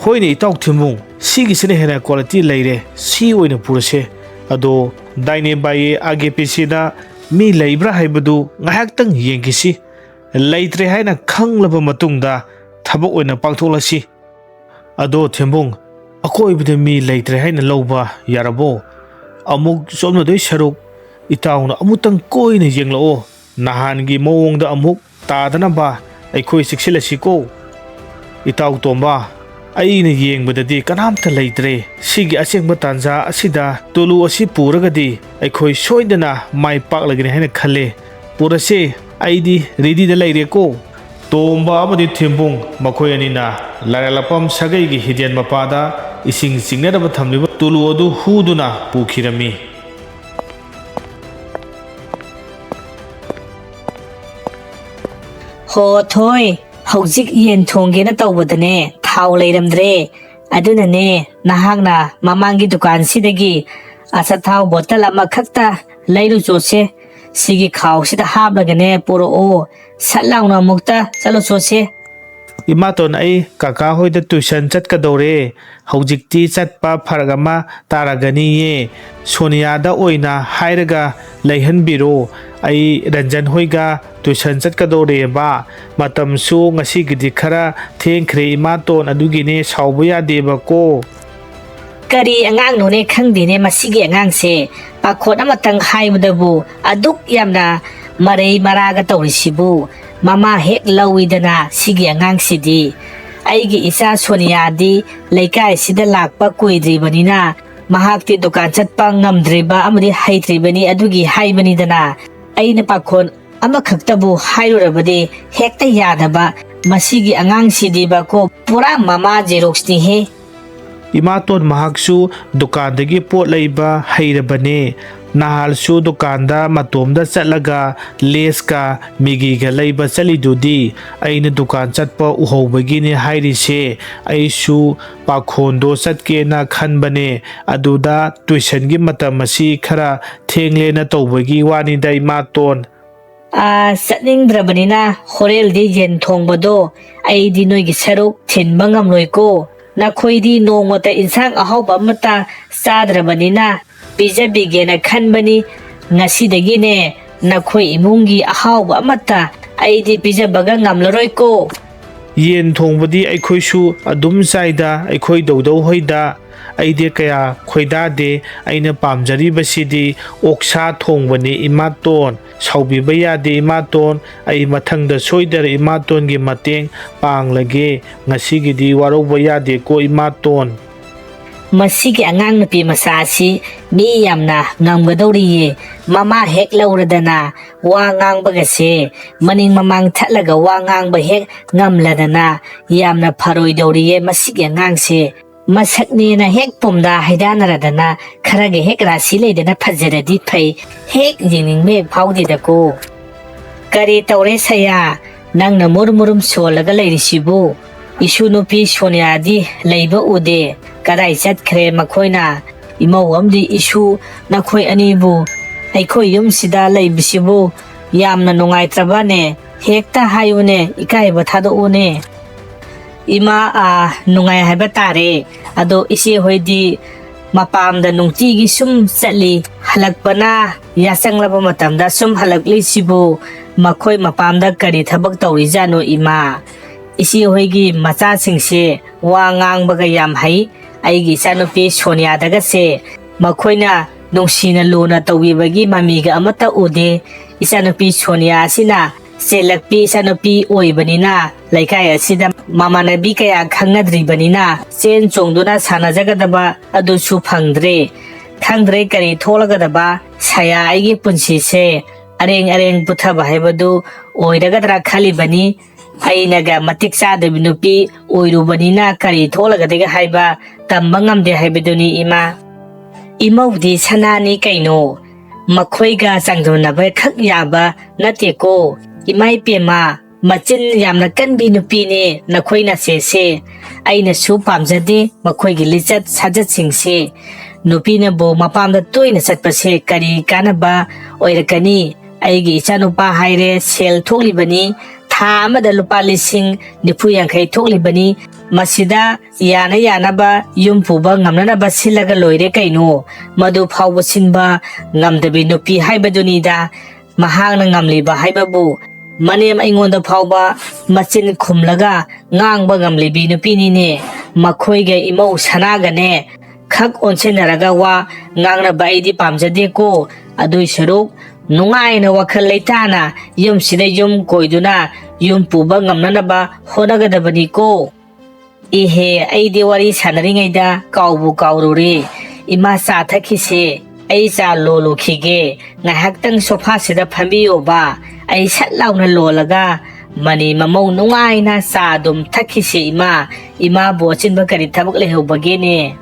ꯍꯣꯏꯅꯦ ꯏꯇꯥꯎ ꯊꯤꯝꯕꯨꯡ, ꯁꯤꯒꯤꯁꯤꯅ ꯍꯦꯟꯅ ꯀ꯭ꯋꯥꯂꯤꯇꯤ ꯂꯩꯔꯦ, ꯁꯤ ꯑꯣꯏꯅ ꯄꯨꯔꯁꯦ꯫ ꯑꯗꯣ ꯗꯥꯏꯅꯦ ꯕꯥꯏꯌꯦ ꯑꯥꯒꯦ ꯄꯤꯁꯤꯗ ꯃꯤ ꯂꯩꯕ꯭ꯔꯥ ꯍꯥꯏꯕꯗꯨ ꯉꯥꯏꯍꯥꯛꯇꯪ ꯌꯦꯡꯈꯤꯁꯤ꯫ ꯂꯩꯇ꯭ꯔꯦ ꯍꯥꯏꯅ ꯈꯪꯂꯕ ꯃꯇꯨꯡꯗ ꯊꯕꯛ ꯑꯣꯏꯅ ꯄꯥꯡꯊꯣꯛꯂꯁꯤ꯫ ꯑꯗꯣ ꯊꯦꯝꯕꯨꯡ, ꯑꯀꯣꯏꯕꯗ ꯃꯤ ꯂꯩꯇ꯭ꯔꯦ ꯍꯥꯏꯅ ꯂꯧꯕ ꯌꯥꯔꯕꯣ? ꯑꯃꯨꯛ ꯆꯣꯞꯅꯗꯣꯏ ꯁꯔꯨꯛ ꯏꯇꯥꯎꯅ ꯑꯃꯨꯛꯇꯪ ꯀꯣꯏꯅ ꯌꯦꯡꯂꯛꯑꯣ꯫ ꯅꯍꯥꯟꯒꯤ ꯃꯑꯣꯡꯗ ꯑꯃꯨꯛ ꯇꯥꯗꯅꯕ ꯑꯩꯈꯣꯏ ꯆꯦꯛꯁꯤꯜꯂꯁꯤꯀꯣ꯫ ꯏꯇꯥꯎ ꯇꯣꯝꯕ, ꯑꯩꯅ ꯌꯦꯡꯕꯗꯗꯤ ꯀꯅꯥꯝꯇ ꯂꯩꯇ꯭ꯔꯦ꯫ ꯁꯤꯒꯤ ꯑꯁꯦꯡꯕ ꯇꯥꯟꯖꯥ ꯑꯁꯤꯗ ꯇꯨꯂꯨ ꯑꯁꯤ ꯄꯨꯔꯒꯗꯤ ꯑꯩꯈꯣꯏ ꯁꯣꯏꯗꯅ ꯃꯥꯏ ꯄꯥꯛꯂꯒꯅꯤ ꯍꯥꯏꯅ ꯈꯜꯂꯦ꯫ ꯄꯨꯔꯁꯦ, ꯑꯩꯗꯤ ꯔꯦꯗꯤꯗ ꯂꯩꯔꯦꯀꯣ꯫ ꯇꯣꯝꯕ ꯑꯃꯗꯤ ꯊꯦꯝꯕꯨꯡ ꯃꯈꯣꯏ ꯑꯅꯤꯅ ꯂꯥꯏꯔꯦꯜꯂꯛꯄꯝ ꯁꯥꯒꯩꯒꯤ ꯍꯤꯗꯦꯟ ꯃꯄꯥꯗ ꯏꯁꯤꯡ ꯆꯤꯡꯅꯅꯕ ꯊꯝꯂꯤꯕ ꯇꯨꯂꯨ ꯑꯗꯨ ꯍꯨꯗꯨꯅ ꯄꯨꯈꯤꯔꯝꯃꯤ꯫ ꯍꯣ ꯊꯣꯏ, ꯍꯧꯖꯤꯛ ꯌꯦꯟ ꯊꯣꯡꯒꯦꯅ ꯇꯧꯕꯗꯅꯦ ꯊꯥꯎ ꯂꯩꯔꯝꯗ꯭ꯔꯦ꯫ ꯑꯗꯨꯅꯅꯦ ꯅꯍꯥꯛꯅ ꯃꯃꯥꯡꯒꯤ ꯗꯨꯀꯥꯟꯁꯤꯗꯒꯤ ꯑꯆꯥꯊꯥꯎ ꯕꯣꯇꯜ ꯑꯃꯈꯛꯇ ꯂꯩꯔꯨꯆꯣꯁꯦ꯫ ꯁꯤꯒꯤ ꯈꯥꯎꯁꯤꯗ ꯍꯥꯞꯂꯒꯅꯦ ꯄꯨꯔꯛꯑꯣ꯫ ꯁꯠ ꯂꯥꯎꯅ ꯑꯃꯨꯛꯇ ꯆꯠꯂꯨꯆꯣꯁꯦ꯫ ꯏꯃꯥꯇꯣꯟ, ꯑꯩ ꯀꯀꯥ ꯍꯣꯏꯗ ꯇꯨꯏꯁꯟ ꯆꯠꯀꯗꯧꯔꯦ꯫ ꯍꯧꯖꯤꯛꯇꯤ ꯆꯠꯄ ꯐꯔꯛ ꯑꯃ ꯇꯥꯔꯒꯅꯤꯌꯦ꯫ ꯁꯣꯅꯤꯌꯥꯗ ꯑꯣꯏꯅ ꯍꯥꯏꯔꯒ ꯂꯩꯍꯟꯕꯤꯔꯣ꯫ ꯑꯩ ꯔꯟꯖꯟ ꯍꯣꯏꯒ ꯇꯨꯏꯁꯟ ꯆꯠꯀꯗꯧꯔꯦꯕ꯫ ꯃꯇꯝꯁꯨ ꯉꯁꯤꯒꯤꯗꯤ ꯈꯔ ꯊꯦꯡꯈ꯭ꯔꯦ ꯏꯃꯥꯇꯣꯟ, ꯑꯗꯨꯒꯤꯅꯦ, ꯁꯥꯎꯕ ꯌꯥꯗꯦꯕꯀꯣ꯫ ꯀꯔꯤ ꯑꯉꯥꯡꯅꯣꯅꯦ ꯈꯪꯗꯦꯅꯦ ꯃꯁꯤꯒꯤ ꯑꯉꯥꯡꯁꯦ꯫ ꯄꯥꯈꯣꯟ ꯑꯃꯇꯪ ꯍꯥꯏꯕꯗꯕꯨ ꯑꯗꯨꯛ ꯌꯥꯝꯅ ꯃꯔꯩ ꯃꯔꯥꯒ ꯇꯧꯔꯤꯁꯤꯕꯨ꯫ ꯃꯃꯥ ꯍꯦꯛ ꯂꯧꯏꯗꯅ ꯁꯤꯒꯤ ꯑꯉꯥꯡꯁꯤꯗꯤ꯫ ꯑꯩꯒꯤ ꯏꯆꯥ ꯁꯣꯅꯤꯌꯥꯗꯤ ꯂꯩꯀꯥꯏꯁꯤꯗ ꯂꯥꯛꯄ ꯀꯨꯏꯗ꯭ꯔꯤꯕꯅꯤꯅ ꯃꯍꯥꯛꯇꯤ ꯗꯨꯀꯥꯟ ꯆꯠꯄ ꯉꯝꯗ꯭ꯔꯤꯕ ꯑꯃꯗꯤ ꯍꯩꯇ꯭ꯔꯤꯕꯅꯤ, ꯑꯗꯨꯒꯤ ꯍꯥꯏꯕꯅꯤꯗꯅ꯫ ꯑꯩꯅ ꯄꯥꯈꯣꯟ ꯑꯃꯈꯛꯇꯕꯨ ꯍꯥꯏꯔꯨꯔꯕꯗꯤ ꯍꯦꯛꯇ ꯌꯥꯗꯕ꯫ ꯃꯁꯤꯒꯤ ꯑꯉꯥꯡꯁꯤꯗꯤꯕꯀꯣ ꯄꯨꯔꯥ ꯃꯃꯥ ꯖꯦꯔꯣꯛꯁꯅꯤꯍꯦ꯫ ꯏꯃꯥꯇꯣꯟ ꯃꯍꯥꯛꯁꯨ ꯗꯨꯀꯥꯟꯗꯒꯤ ꯄꯣꯠ ꯂꯩꯕ ꯍꯩꯔꯕꯅꯦ꯫ ꯅꯍꯥꯜꯁꯨ ꯗꯨꯀꯥꯟꯗ ꯃꯇꯣꯝꯗ ꯆꯠꯂꯒ ꯂꯦꯁꯀ ꯃꯦꯒꯤꯒ ꯂꯩꯕ ꯆꯠꯂꯤꯗꯨꯗꯤ꯫ ꯑꯩꯅ ꯗꯨꯀꯥꯟ ꯆꯠꯄ ꯎꯍꯧꯕꯒꯤꯅꯦ ꯍꯥꯏꯔꯤꯁꯦ꯫ ꯑꯩꯁꯨ ꯄꯥꯈꯣꯟꯗꯣ ꯆꯠꯀꯦꯅ ꯈꯟꯕꯅꯦ꯫ ꯑꯗꯨꯗ ꯇꯨꯏꯁꯟꯒꯤ ꯃꯇꯝ ꯑꯁꯤ ꯈꯔ ꯊꯦꯡꯂꯦꯅ ꯇꯧꯕꯒꯤ ꯋꯥꯅꯤꯗ ꯏꯃꯥꯇꯣꯟ꯫ ꯑꯥ, ꯆꯠꯅꯤꯡꯗ꯭ꯔꯕꯅꯤꯅ ꯍꯣꯔꯦꯜꯗꯤ ꯌꯦꯟ ꯊꯣꯡꯕꯗꯣ ꯑꯩꯗꯤ ꯅꯣꯏꯒꯤ ꯁꯔꯨꯛ ꯊꯤꯟꯕ ꯉꯝꯂꯣꯏꯀꯣ꯫ ꯅꯈꯣꯏꯗꯤ ꯅꯣꯡꯃꯇ ꯏꯟꯁꯥꯡ ꯑꯍꯥꯎꯕ ꯑꯃꯠꯇ ꯆꯥꯗ꯭ꯔꯕꯅꯤꯅ ꯄꯤꯖꯕꯤꯒꯦꯅ ꯈꯟꯕꯅꯤ꯫ ꯉꯁꯤꯗꯒꯤꯅꯦ ꯅꯈꯣꯏ ꯏꯃꯨꯡꯒꯤ ꯑꯍꯥꯎꯕ ꯑꯃꯠꯇ ꯑꯩꯗꯤ ꯄꯤꯖꯕꯒ ꯉꯝꯂꯔꯣꯏꯀꯣ꯫ ꯌꯦꯟ ꯊꯣꯡꯕꯗꯤ ꯑꯩꯈꯣꯏꯁꯨ ꯑꯗꯨꯝ ꯆꯥꯏꯗ, ꯑꯩꯈꯣꯏ ꯗꯧꯗꯧ ꯍꯣꯏꯗ꯫ ꯑꯩꯗꯤ ꯀꯌꯥ ꯈꯣꯏꯗꯥꯗꯦ꯫ ꯑꯩꯅ ꯄꯥꯝꯖꯔꯤꯕꯁꯤꯗꯤ ꯑꯣꯛꯁꯥ ꯊꯣꯡꯕꯅꯤ ꯏꯃꯥꯇꯣꯟ꯫ ꯁꯥꯎꯕꯤꯕ ꯌꯥꯗꯦ ꯏꯃꯥꯇꯣꯟ꯫ ꯑꯩ ꯃꯊꯪꯗ ꯁꯣꯏꯗꯅ ꯏꯃꯥꯇꯣꯟꯒꯤ ꯃꯇꯦꯡ ꯄꯥꯡꯂꯒꯦ꯫ ꯉꯁꯤꯒꯤꯗꯤ ꯋꯥꯔꯧꯕ ꯌꯥꯗꯦꯀꯣ ꯏꯃꯥꯇꯣꯟ꯫ "ꯃꯁꯤꯒꯤ ꯑꯉꯥꯡ ꯅꯨꯄꯤ ꯃꯆꯥ ꯑꯁꯤ ꯃꯤ ꯌꯥꯝꯅ ꯉꯝꯒꯗꯧꯔꯤꯌꯦ꯫ ꯃꯃꯥ ꯍꯦꯛ ꯂꯧꯔꯗꯅ ꯋꯥ ꯉꯥꯡꯕꯒꯁꯦ, ꯃꯅꯤꯡ ꯃꯃꯥꯡ ꯊꯠꯂꯒ ꯋꯥ ꯉꯥꯡꯕ ꯍꯦꯛ ꯉꯝꯂꯗꯅ ꯌꯥꯝꯅ ꯐꯔꯣꯏꯗꯧꯔꯤꯌꯦ ꯃꯁꯤꯒꯤ ꯑꯉꯥꯡꯁꯦ꯫ ꯃꯁꯛꯅꯦꯅ ꯍꯦꯛ ꯄꯨꯝꯗ ꯍꯩꯗꯥꯅꯔꯗꯅ ꯈꯔꯒ ꯍꯦꯛ ꯔꯥꯁꯤ ꯂꯩꯗꯅ ꯐꯖꯔꯗꯤ ꯐꯩ꯫ ꯍꯦꯛ ꯌꯦꯡꯅꯤꯡꯕ ꯍꯦꯛ ꯐꯥꯎꯗꯦꯗꯀꯣ꯫ ꯀꯔꯤ ꯇꯧꯔꯦ ꯁꯌꯥ? ꯅꯪꯅ ꯃꯨꯔꯨꯝ ꯃꯨꯔꯨꯝ ꯁꯣꯜꯂꯒ ꯂꯩꯔꯤꯁꯤꯕꯨ? ꯏꯁꯨ ꯅꯨꯄꯤ ꯁꯣꯅꯤꯌꯥꯗꯤ ꯂꯩꯕ ꯎꯗꯦ꯫ ꯀꯗꯥꯏ ꯆꯠꯈ꯭ꯔꯦ ꯃꯈꯣꯏꯅ? ꯏꯃꯧ ꯑꯃꯗꯤ ꯏꯁꯨ, ꯅꯈꯣꯏ ꯑꯅꯤꯕꯨ ꯑꯩꯈꯣꯏ ꯌꯨꯝꯁꯤꯗ ꯂꯩꯕꯁꯤꯕꯨ ꯌꯥꯝꯅ ꯅꯨꯡꯉꯥꯏꯇ꯭ꯔꯕꯅꯦ꯫ ꯍꯦꯛꯇ ꯍꯥꯏꯌꯨꯅꯦ, ꯏꯀꯥꯏꯕ ꯊꯥꯗꯣꯛꯎꯅꯦ꯫ ꯏꯃꯥ, ꯑꯥ, ꯅꯨꯡꯉꯥꯏ ꯍꯥꯏꯕ ꯇꯥꯔꯦ꯫ ꯑꯗꯣ ꯏꯆꯦ ꯍꯣꯏꯗꯤ ꯃꯄꯥꯝꯗ ꯅꯨꯡꯇꯤꯒꯤ ꯁꯨꯝ ꯆꯠꯂꯤ, ꯍꯜꯂꯛꯄꯅ ꯌꯥꯆꯪꯂꯕ ꯃꯇꯝꯗ ꯁꯨꯝ ꯍꯜꯂꯛꯂꯤꯁꯤꯕꯨ ꯃꯈꯣꯏ ꯃꯄꯥꯝꯗ ꯀꯔꯤ ꯊꯕꯛ ꯇꯧꯔꯤꯖꯥꯠꯅꯣ ꯏꯃꯥ? ꯏꯆꯦ ꯍꯣꯏꯒꯤ ꯃꯆꯥꯁꯤꯡꯁꯦ ꯋꯥ ꯉꯥꯡꯕꯒ ꯌꯥꯝ ꯍꯩ꯫ ꯑꯩꯒꯤ ꯏꯆꯥꯅꯨꯄꯤ ꯁꯣꯅꯤꯌꯥꯗꯒꯁꯦ ꯃꯈꯣꯏꯅ ꯅꯨꯡꯁꯤꯅ ꯂꯨꯅ ꯇꯧꯕꯤꯕꯒꯤ ꯃꯃꯤꯒ ꯑꯃꯠꯇ ꯎꯗꯦ꯫ ꯏꯆꯥꯅꯨꯄꯤ ꯁꯣꯅꯤꯌꯥ ꯑꯁꯤꯅ ꯆꯦꯜꯂꯛꯄꯤ ꯏꯆꯥꯅꯨꯄꯤ ꯑꯣꯏꯕꯅꯤꯅ ꯂꯩꯀꯥꯏ ꯑꯁꯤꯗ ꯃꯃꯥꯟꯅꯕꯤ ꯀꯌꯥ ꯈꯪꯅꯗ꯭ꯔꯤꯕꯅꯤꯅ ꯆꯦꯟ ꯆꯣꯡꯗꯨꯅ ꯁꯥꯟꯅꯖꯒꯗꯕ ꯑꯗꯨꯁꯨ ꯐꯪꯗ꯭ꯔꯦ꯫ ꯈꯪꯗ꯭ꯔꯦ ꯀꯔꯤ ꯊꯣꯛꯂꯒꯗꯕ꯫ ꯁꯌꯥ ꯑꯩꯒꯤ ꯄꯨꯟꯁꯤꯁꯦ ꯑꯔꯦꯡ ꯑꯔꯦꯡ ꯄꯨꯊꯕ ꯍꯥꯏꯕꯗꯨ ꯑꯣꯏꯔꯒꯗ꯭ꯔꯥ ꯈꯜꯂꯤꯕꯅꯤ꯫ ꯑꯩꯅꯒ ꯃꯇꯤꯛ ꯆꯥꯗꯕꯤ ꯅꯨꯄꯤ ꯑꯣꯏꯔꯨꯕꯅꯤꯅ ꯀꯔꯤ ꯊꯣꯛꯂꯒꯗꯒꯦ ꯍꯥꯏꯕ ꯇꯝꯕ ꯉꯝꯗꯦ ꯍꯥꯏꯕꯗꯨꯅꯤ ꯏꯃꯥ꯫ ꯏꯃꯧꯗꯤ ꯁꯅꯥꯅꯤ ꯀꯩꯅꯣ, ꯃꯈꯣꯏꯒ ꯆꯥꯡꯗꯝꯅꯕ ꯈꯛ ꯌꯥꯕ ꯅꯠꯇꯦꯀꯣ꯫ ꯏꯃꯥ ꯏꯄꯦꯝꯃ, ꯃꯆꯤꯟ ꯌꯥꯝꯅ ꯀꯟꯕꯤ ꯅꯨꯄꯤꯅꯦ ꯅꯈꯣꯏ ꯅꯆꯦꯁꯦ꯫ ꯑꯩꯅꯁꯨ ꯄꯥꯝꯖꯗꯦ ꯃꯈꯣꯏꯒꯤ ꯂꯤꯆꯠ ꯁꯥꯖꯠꯁꯤꯡꯁꯦ꯫ ꯅꯨꯄꯤꯅꯕꯨ ꯃꯄꯥꯝꯗ ꯇꯣꯏꯅ ꯆꯠꯄꯁꯦ ꯀꯔꯤ ꯀꯥꯟꯅꯕ ꯑꯣꯏꯔꯛꯀꯅꯤ? ꯑꯩꯒꯤ ꯏꯆꯥꯅꯨꯄꯥ ꯍꯥꯏꯔꯦ ꯁꯦꯜ ꯊꯣꯛꯂꯤꯕꯅꯤ, ꯊꯥ ꯑꯃꯗ ꯂꯨꯄꯥ ꯂꯤꯁꯤꯡ ꯅꯤꯐꯨ ꯌꯥꯡꯈꯩ ꯊꯣꯛꯂꯤꯕꯅꯤ꯫ ꯃꯁꯤꯗ ꯌꯥꯅ ꯌꯥꯅꯕ ꯌꯨꯝ ꯄꯨꯕ ꯉꯝꯅꯅꯕ ꯁꯤꯜꯂꯒ ꯂꯣꯏꯔꯦ ꯀꯩꯅꯣ꯫ ꯃꯗꯨ ꯐꯥꯎꯕ ꯁꯤꯟꯕ ꯉꯝꯗꯕꯤ ꯅꯨꯄꯤ ꯍꯥꯏꯕꯗꯨꯅꯤꯗ꯫ ꯃꯍꯥꯛꯅ ꯉꯝꯂꯤꯕ ꯍꯥꯏꯕꯕꯨ ꯃꯅꯦꯝ ꯑꯩꯉꯣꯟꯗ ꯐꯥꯎꯕ ꯃꯆꯤꯟ ꯈꯨꯝꯂꯒ ꯉꯥꯡꯕ ꯉꯝꯂꯤꯕꯤ ꯅꯨꯄꯤꯅꯤꯅꯦ꯫ ꯃꯈꯣꯏꯒ ꯏꯃꯧ ꯁꯅꯥꯒꯅꯦ ꯈꯛ ꯑꯣꯟꯁꯤꯟꯅꯔꯒ ꯋꯥ ꯉꯥꯡꯅꯕ ꯑꯩꯗꯤ ꯄꯥꯝꯖꯗꯦꯀꯣ꯫ ꯑꯗꯨꯏ ꯁꯔꯨꯛ ꯅꯨꯡꯉꯥꯏꯅ ꯋꯥꯈꯜ ꯂꯩꯇꯥꯅ ꯌꯨꯝꯁꯤꯗ ꯌꯨꯝ ꯀꯣꯏꯗꯨꯅ ꯌꯨꯝ ꯄꯨꯕ ꯉꯝꯅꯅꯕ ꯍꯣꯠꯅꯒꯗꯕꯅꯤꯀꯣ꯫ ꯏꯍꯦ, ꯑꯩꯗꯤ ꯋꯥꯔꯤ ꯁꯥꯟꯅꯔꯤꯉꯩꯗ ꯀꯥꯎꯕꯨ ꯀꯥꯎꯔꯨꯔꯦ꯫ ꯏꯃꯥ, ꯆꯥ ꯊꯛꯈꯤꯁꯦ꯫ ꯑꯩ ꯆꯥ ꯂꯣꯜꯂꯨꯈꯤꯒꯦ꯫ ꯉꯥꯏꯍꯥꯛꯇꯪ ꯁꯣꯐꯥꯁꯤꯗ ꯐꯝꯕꯤꯌꯣꯕ꯫ ꯑꯩ ꯁꯠ ꯂꯥꯎꯅ ꯂꯣꯜꯂꯒ ꯃꯅꯤ ꯃꯃꯧ ꯅꯨꯡꯉꯥꯏꯅ ꯆꯥ ꯑꯗꯨꯝ ꯊꯛꯈꯤꯁꯦ ꯏꯃꯥ꯫ ꯏꯃꯥꯕꯨ ꯑꯆꯤꯟꯕ ꯀꯔꯤ ꯊꯕꯛ ꯂꯩꯍꯧꯕꯒꯦꯅꯦ?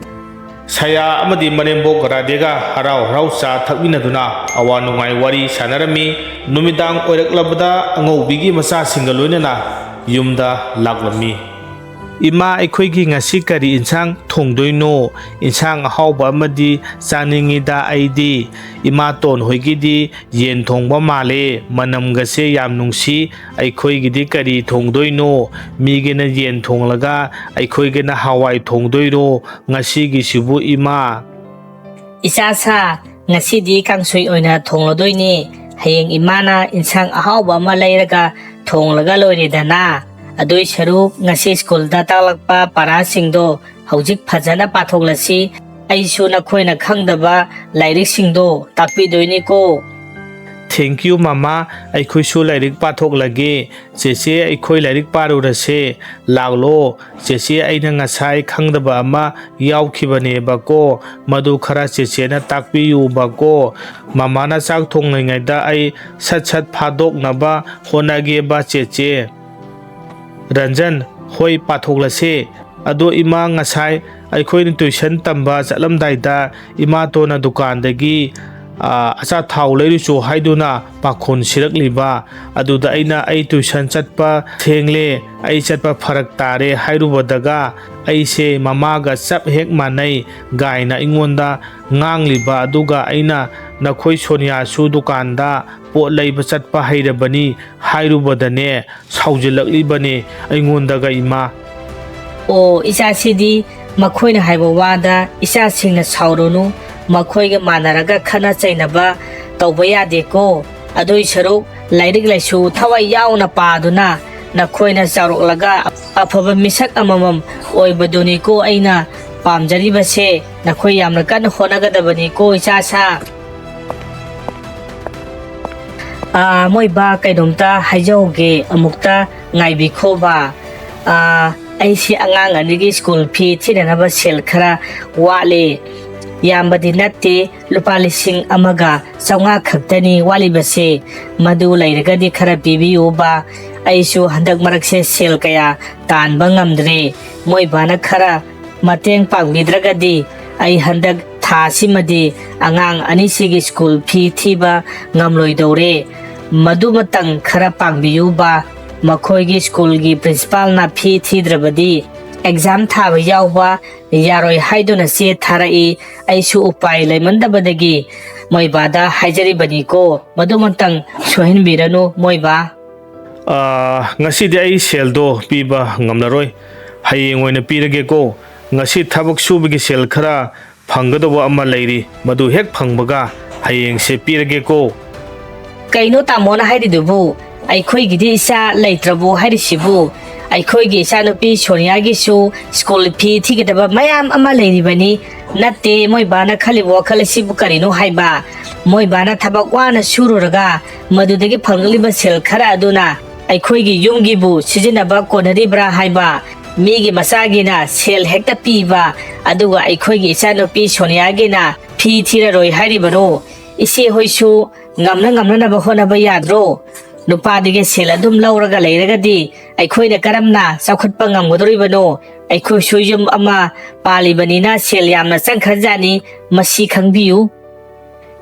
ꯁꯌꯥ ꯑꯃꯗꯤ ꯃꯅꯦꯝꯕꯣꯛ ꯔꯥꯙꯦꯒ ꯍꯔꯥꯎ ꯍꯔꯥꯎ ꯆꯥ ꯊꯛꯃꯤꯟꯅꯗꯨꯅ ꯑꯋꯥ ꯅꯨꯡꯉꯥꯏ ꯋꯥꯔꯤ ꯁꯥꯟꯅꯔꯝꯃꯤ꯫ ꯅꯨꯃꯤꯗꯥꯡ ꯑꯣꯏꯔꯛꯂꯕꯗ ꯑꯉꯧꯕꯤꯒꯤ ꯃꯆꯥꯁꯤꯡꯒ ꯂꯣꯏꯅꯅ ꯌꯨꯝꯗ ꯂꯥꯛꯂꯝꯃꯤ꯫ "ꯏꯃꯥ, ꯑꯩꯈꯣꯏꯒꯤ ꯉꯁꯤ ꯀꯔꯤ ꯏꯟꯁꯥꯡ ꯊꯣꯡꯗꯣꯏꯅꯣ? ꯏꯟꯁꯥꯡ ꯑꯍꯥꯎꯕ ꯑꯃꯗꯤ ꯆꯥꯅꯤꯡꯉꯤꯗ ꯑꯩꯗꯤ꯫ ꯏꯃꯥꯇꯣꯟ ꯍꯣꯏꯒꯤꯗꯤ ꯌꯦꯟ ꯊꯣꯡꯕ ꯃꯥꯜꯂꯦ, ꯃꯅꯝꯒꯁꯦ ꯌꯥꯝ ꯅꯨꯡꯁꯤ꯫ ꯑꯩꯈꯣꯏꯒꯤꯗꯤ ꯀꯔꯤ ꯊꯣꯡꯗꯣꯏꯅꯣ? ꯃꯤꯒꯤꯅ ꯌꯦꯟ ꯊꯣꯡꯂꯒ ꯑꯩꯈꯣꯏꯒꯤꯅ ꯍꯋꯥꯏ ꯊꯣꯡꯗꯣꯏꯔꯣ ꯉꯁꯤꯒꯤꯁꯤꯕꯨ ꯏꯃꯥ?" "ꯏꯆꯥ ꯁꯥ, ꯉꯁꯤꯗꯤ ꯀꯥꯡꯁꯣꯏ ꯑꯣꯏꯅ ꯊꯣꯡꯂꯗꯣꯏꯅꯦ꯫ ꯍꯌꯦꯡ ꯏꯃꯥꯅ ꯏꯟꯁꯥꯡ ꯑꯍꯥꯎꯕ ꯑꯃ ꯂꯩꯔꯒ ꯊꯣꯡꯂꯒ ꯂꯣꯏꯔꯦꯗꯅ꯫ ꯑꯗꯨꯏ ꯁꯔꯨꯛ ꯉꯁꯤ ꯁ꯭ꯀꯨꯜꯗ ꯇꯥꯛꯂꯛꯄ ꯄꯔꯥꯁꯤꯡꯗꯣ ꯍꯧꯖꯤꯛ ꯐꯖꯅ ꯄꯥꯊꯣꯛꯂꯁꯤ꯫ ꯑꯩꯁꯨ ꯅꯈꯣꯏꯅ ꯈꯪꯗꯕ ꯂꯥꯏꯔꯤꯛꯁꯤꯡꯗꯣ ꯇꯥꯛꯄꯤꯗꯣꯏꯅꯤꯀꯣ꯫" "Thank you, ꯃꯃꯥ꯫ ꯑꯩꯈꯣꯏꯁꯨ ꯂꯥꯏꯔꯤꯛ ꯄꯥꯊꯣꯛꯂꯒꯦ꯫ ꯆꯦꯆꯦ, ꯑꯩꯈꯣꯏ ꯂꯥꯏꯔꯤꯛ ꯄꯥꯔꯨꯔꯁꯦ꯫ ꯂꯥꯛꯂꯣ꯫ ꯆꯦꯆꯦ, ꯑꯩꯅ ꯉꯁꯥꯏ ꯈꯪꯗꯕ ꯑꯃ ꯌꯥꯎꯈꯤꯕꯅꯦꯕꯀꯣ꯫ ꯃꯗꯨ ꯈꯔ ꯆꯦꯆꯦꯅ ꯇꯥꯛꯄꯤꯌꯨꯕꯀꯣ꯫ ꯃꯃꯥꯅ ꯆꯥꯛ ꯊꯣꯡꯂꯤꯉꯩꯗ ꯑꯩ ꯁꯠ ꯁꯠ ꯐꯥꯗꯣꯛꯅꯕ ꯍꯣꯠꯅꯒꯦꯕ ꯆꯦꯆꯦ꯫" "ꯔꯟꯖꯟ, ꯍꯣꯏ, ꯄꯥꯊꯣꯛꯂꯁꯦ꯫ ꯑꯗꯣ ꯏꯃꯥ, ꯉꯁꯥꯏ ꯑꯩꯈꯣꯏꯅ tuition ꯇꯝꯕ ꯆꯠꯂꯝꯗꯥꯏꯗ ꯏꯃꯥꯇꯣꯟꯅ ꯗꯨꯀꯥꯟꯗꯒꯤ, ꯑ, ꯑꯆꯥꯊꯥꯎ ꯂꯩꯔꯨꯆꯣ ꯍꯥꯏꯗꯨꯅ ꯄꯥꯈꯣꯟ ꯁꯤꯔꯛꯂꯤꯕ ꯑꯗꯨꯗ ꯑꯩꯅ ꯑꯩ tuition ꯆꯠꯄ ꯊꯦꯡꯂꯦ, ꯑꯩ ꯆꯠꯄ ꯐꯔꯛ ꯇꯥꯔꯦ ꯍꯥꯏꯔꯨꯕꯗꯒ ꯑꯩꯁꯦ ꯃꯃꯥꯒ ꯆꯞ ꯍꯦꯛ ꯃꯥꯟꯅꯩ ꯒꯥꯏꯅ ꯑꯩꯉꯣꯟꯗ ꯉꯥꯡꯂꯤꯕ ꯑꯗꯨꯒ ꯑꯩꯅ ꯅꯈꯣꯏ ꯁꯣꯅꯤꯌꯥꯁꯨ ꯗꯨꯀꯥꯟꯗ ꯄꯣꯠ ꯂꯩꯕ ꯆꯠꯄ ꯍꯩꯔꯕꯅꯤ ꯍꯥꯏꯔꯨꯕꯗꯅꯦ ꯁꯥꯎꯖꯤꯜꯂꯛꯂꯤꯕꯅꯦ ꯑꯩꯉꯣꯟꯗꯒ ꯏꯃꯥ꯫ ꯑꯣ, ꯏꯆꯥꯁꯤꯗꯤ ꯃꯈꯣꯏꯅ ꯍꯥꯏꯕ ꯋꯥꯗ ꯏꯆꯥꯁꯤꯡꯅ ꯁꯥꯎꯔꯨꯅꯨ꯫ ꯃꯈꯣꯏꯒ ꯃꯥꯟꯅꯔꯒ ꯈꯠꯅ ꯆꯩꯅꯕ ꯇꯧꯕ ꯌꯥꯗꯦꯀꯣ꯫ ꯑꯗꯨꯏ ꯁꯔꯨꯛ ꯂꯥꯏꯔꯤꯛ ꯂꯥꯏꯁꯨ ꯊꯋꯥꯏ ꯌꯥꯎꯅ ꯄꯥꯗꯨꯅ ꯅꯈꯣꯏꯅ ꯆꯥꯎꯔꯛꯂꯒ ꯑꯐꯕ ꯃꯤꯁꯛ ꯑꯃꯃꯝ ꯑꯣꯏꯕꯗꯨꯅꯤꯀꯣ ꯑꯩꯅ ꯄꯥꯝꯖꯔꯤꯕꯁꯦ꯫ ꯅꯈꯣꯏ ꯌꯥꯝꯅ ꯀꯟꯅ ꯍꯣꯠꯅꯒꯗꯕꯅꯤꯀꯣ ꯏꯆꯥ ꯁꯥ꯫ ꯑꯥ, ꯃꯣꯏ ꯕꯥ, ꯀꯩꯅꯣꯝꯇ ꯍꯥꯏꯖꯍꯧꯒꯦ, ꯑꯃꯨꯛꯇ ꯉꯥꯏꯕꯤꯈꯣꯕ꯫ ꯑꯥ, ꯑꯩꯁꯤ ꯑꯉꯥꯡ ꯑꯅꯤꯒꯤ ꯁ꯭ꯀꯨꯜ ꯐꯤ ꯊꯤꯅꯅꯕ ꯁꯦꯜ ꯈꯔ ꯋꯥꯠꯂꯦ꯫ ꯌꯥꯝꯕꯗꯤ ꯅꯠꯇꯦ, ꯂꯨꯄꯥ ꯂꯤꯁꯤꯡ ꯑꯃꯒ ꯆꯥꯝꯃꯉꯥ ꯈꯛꯇꯅꯤ ꯋꯥꯠꯂꯤꯕꯁꯦ꯫ ꯃꯗꯨ ꯂꯩꯔꯒꯗꯤ ꯈꯔ ꯄꯤꯕꯤꯌꯨꯕ꯫ ꯑꯩꯁꯨ ꯍꯟꯗꯛ ꯃꯔꯛꯁꯦ ꯁꯦꯜ ꯀꯌꯥ ꯇꯥꯟꯕ ꯉꯝꯗ꯭ꯔꯦ꯫ ꯃꯣꯏ ꯕꯥꯅ ꯈꯔ ꯃꯇꯦꯡ ꯄꯥꯡꯕꯤꯗ꯭ꯔꯒꯗꯤ ꯑꯩ ꯍꯟꯗꯛ ꯊꯥꯁꯤꯃꯗꯤ ꯑꯉꯥꯡ ꯑꯅꯤꯁꯤꯒꯤ ꯁ꯭ꯀꯨꯜ ꯐꯤ ꯊꯤꯕ ꯉꯝꯂꯣꯏꯗꯧꯔꯦ꯫ ꯃꯗꯨꯃꯇꯪ ꯈꯔ ꯄꯥꯡꯕꯤꯌꯨꯕ꯫ ꯃꯈꯣꯏꯒꯤ ꯁ꯭ꯀꯨꯜꯒꯤ ꯄ꯭ꯔꯤꯟꯁꯤꯄꯥꯜꯅ ꯐꯤ ꯊꯤꯗ꯭ꯔꯕꯗꯤ ꯑꯦꯛꯖꯥꯝ ꯊꯥꯕ ꯌꯥꯎꯕ ꯌꯥꯔꯣꯏ ꯍꯥꯏꯗꯨꯅ ꯆꯦ ꯊꯥꯔꯛꯏ꯫ ꯑꯩꯁꯨ ꯎꯄꯥꯏ ꯂꯩꯃꯟꯗꯕꯗꯒꯤ ꯃꯣꯏ ꯕꯥꯗ ꯍꯥꯏꯖꯔꯤꯕꯅꯤꯀꯣ꯫ ꯃꯗꯨꯃꯇꯪ ꯁꯣꯏꯍꯟꯕꯤꯔꯅꯨ ꯃꯣꯏ ꯕꯥ꯫ ꯑꯥ, ꯉꯁꯤꯗꯤ ꯑꯩ ꯁꯦꯜꯗꯣ ꯄꯤꯕ ꯉꯝꯂꯔꯣꯏ꯫ ꯍꯌꯦꯡ ꯑꯣꯏꯅ ꯄꯤꯔꯒꯦꯀꯣ꯫ ꯉꯁꯤ ꯊꯕꯛ ꯁꯨꯕꯒꯤ ꯁꯦꯜ ꯈꯔ ꯐꯪꯒꯗꯧꯕ ꯑꯃ ꯂꯩꯔꯤ, ꯃꯗꯨ ꯍꯦꯛ ꯐꯪꯕꯒ ꯍꯌꯦꯡꯁꯦ ꯄꯤꯔꯒꯦꯀꯣ꯫ ꯀꯩꯅꯣ ꯇꯥꯃꯣꯅ ꯍꯥꯏꯔꯤꯗꯨꯕꯨ? ꯑꯩꯈꯣꯏꯒꯤꯗꯤ ꯏꯆꯥ ꯂꯩꯇ꯭ꯔꯕꯣ ꯍꯥꯏꯔꯤꯁꯤꯕꯨ? ꯑꯩꯈꯣꯏꯒꯤ ꯏꯆꯥꯅꯨꯄꯤ ꯁꯣꯅꯤꯌꯥꯒꯤꯁꯨ ꯁ꯭ꯀꯨꯜ ꯐꯤ ꯊꯤꯒꯗꯕ ꯃꯌꯥꯝ ꯑꯃ ꯂꯩꯔꯤꯕꯅꯤ꯫ ꯅꯠꯇꯦ, ꯃꯣꯏ ꯕꯥꯅ ꯈꯜꯂꯤꯕ ꯋꯥꯈꯜ ꯑꯁꯤꯕꯨ ꯀꯔꯤꯅꯣ ꯍꯥꯏꯕ? ꯃꯣꯏ ꯕꯥꯅ ꯊꯕꯛ ꯋꯥꯅ ꯁꯨꯔꯨꯔꯒ ꯃꯗꯨꯗꯒꯤ ꯐꯪꯂꯛꯂꯤꯕ ꯁꯦꯜ ꯈꯔ ꯑꯗꯨꯅ ꯑꯩꯈꯣꯏꯒꯤ ꯌꯨꯝꯒꯤꯕꯨ ꯁꯤꯖꯤꯟꯅꯕ ꯀꯣꯟꯅꯔꯤꯕ꯭ꯔꯥ ꯍꯥꯏꯕ? ꯃꯤꯒꯤ ꯃꯆꯥꯒꯤꯅ ꯁꯦꯜ ꯍꯦꯛꯇ ꯄꯤꯕ, ꯑꯗꯨꯒ ꯑꯩꯈꯣꯏꯒꯤ ꯏꯆꯥꯅꯨꯄꯤ ꯁꯣꯅꯤꯌꯥꯒꯤꯅ ꯐꯤ ꯊꯤꯔꯔꯣꯏ ꯍꯥꯏꯔꯤꯕꯅꯣ? ꯏꯆꯦ ꯍꯣꯏꯁꯨ ꯉꯝꯅ ꯉꯝꯅꯅꯕ ꯍꯣꯠꯅꯕ ꯌꯥꯗ꯭ꯔꯣ? ꯅꯨꯄꯥꯗꯒꯤ ꯁꯦꯜ ꯑꯗꯨꯝ ꯂꯧꯔꯒ ꯂꯩꯔꯒꯗꯤ ꯑꯩꯈꯣꯏꯅ ꯀꯔꯝꯅ ꯆꯥꯎꯈꯠꯄ ꯉꯝꯒꯗꯧꯔꯤꯕꯅꯣ? ꯑꯩꯈꯣꯏꯁꯨ ꯌꯨꯝ ꯑꯃ ꯄꯥꯜꯂꯤꯕꯅꯤꯅ ꯁꯦꯜ ꯌꯥꯝꯅ ꯆꯪꯈ꯭ꯔꯖꯥꯠꯅꯤ, ꯃꯁꯤ ꯈꯪꯕꯤꯌꯨ꯫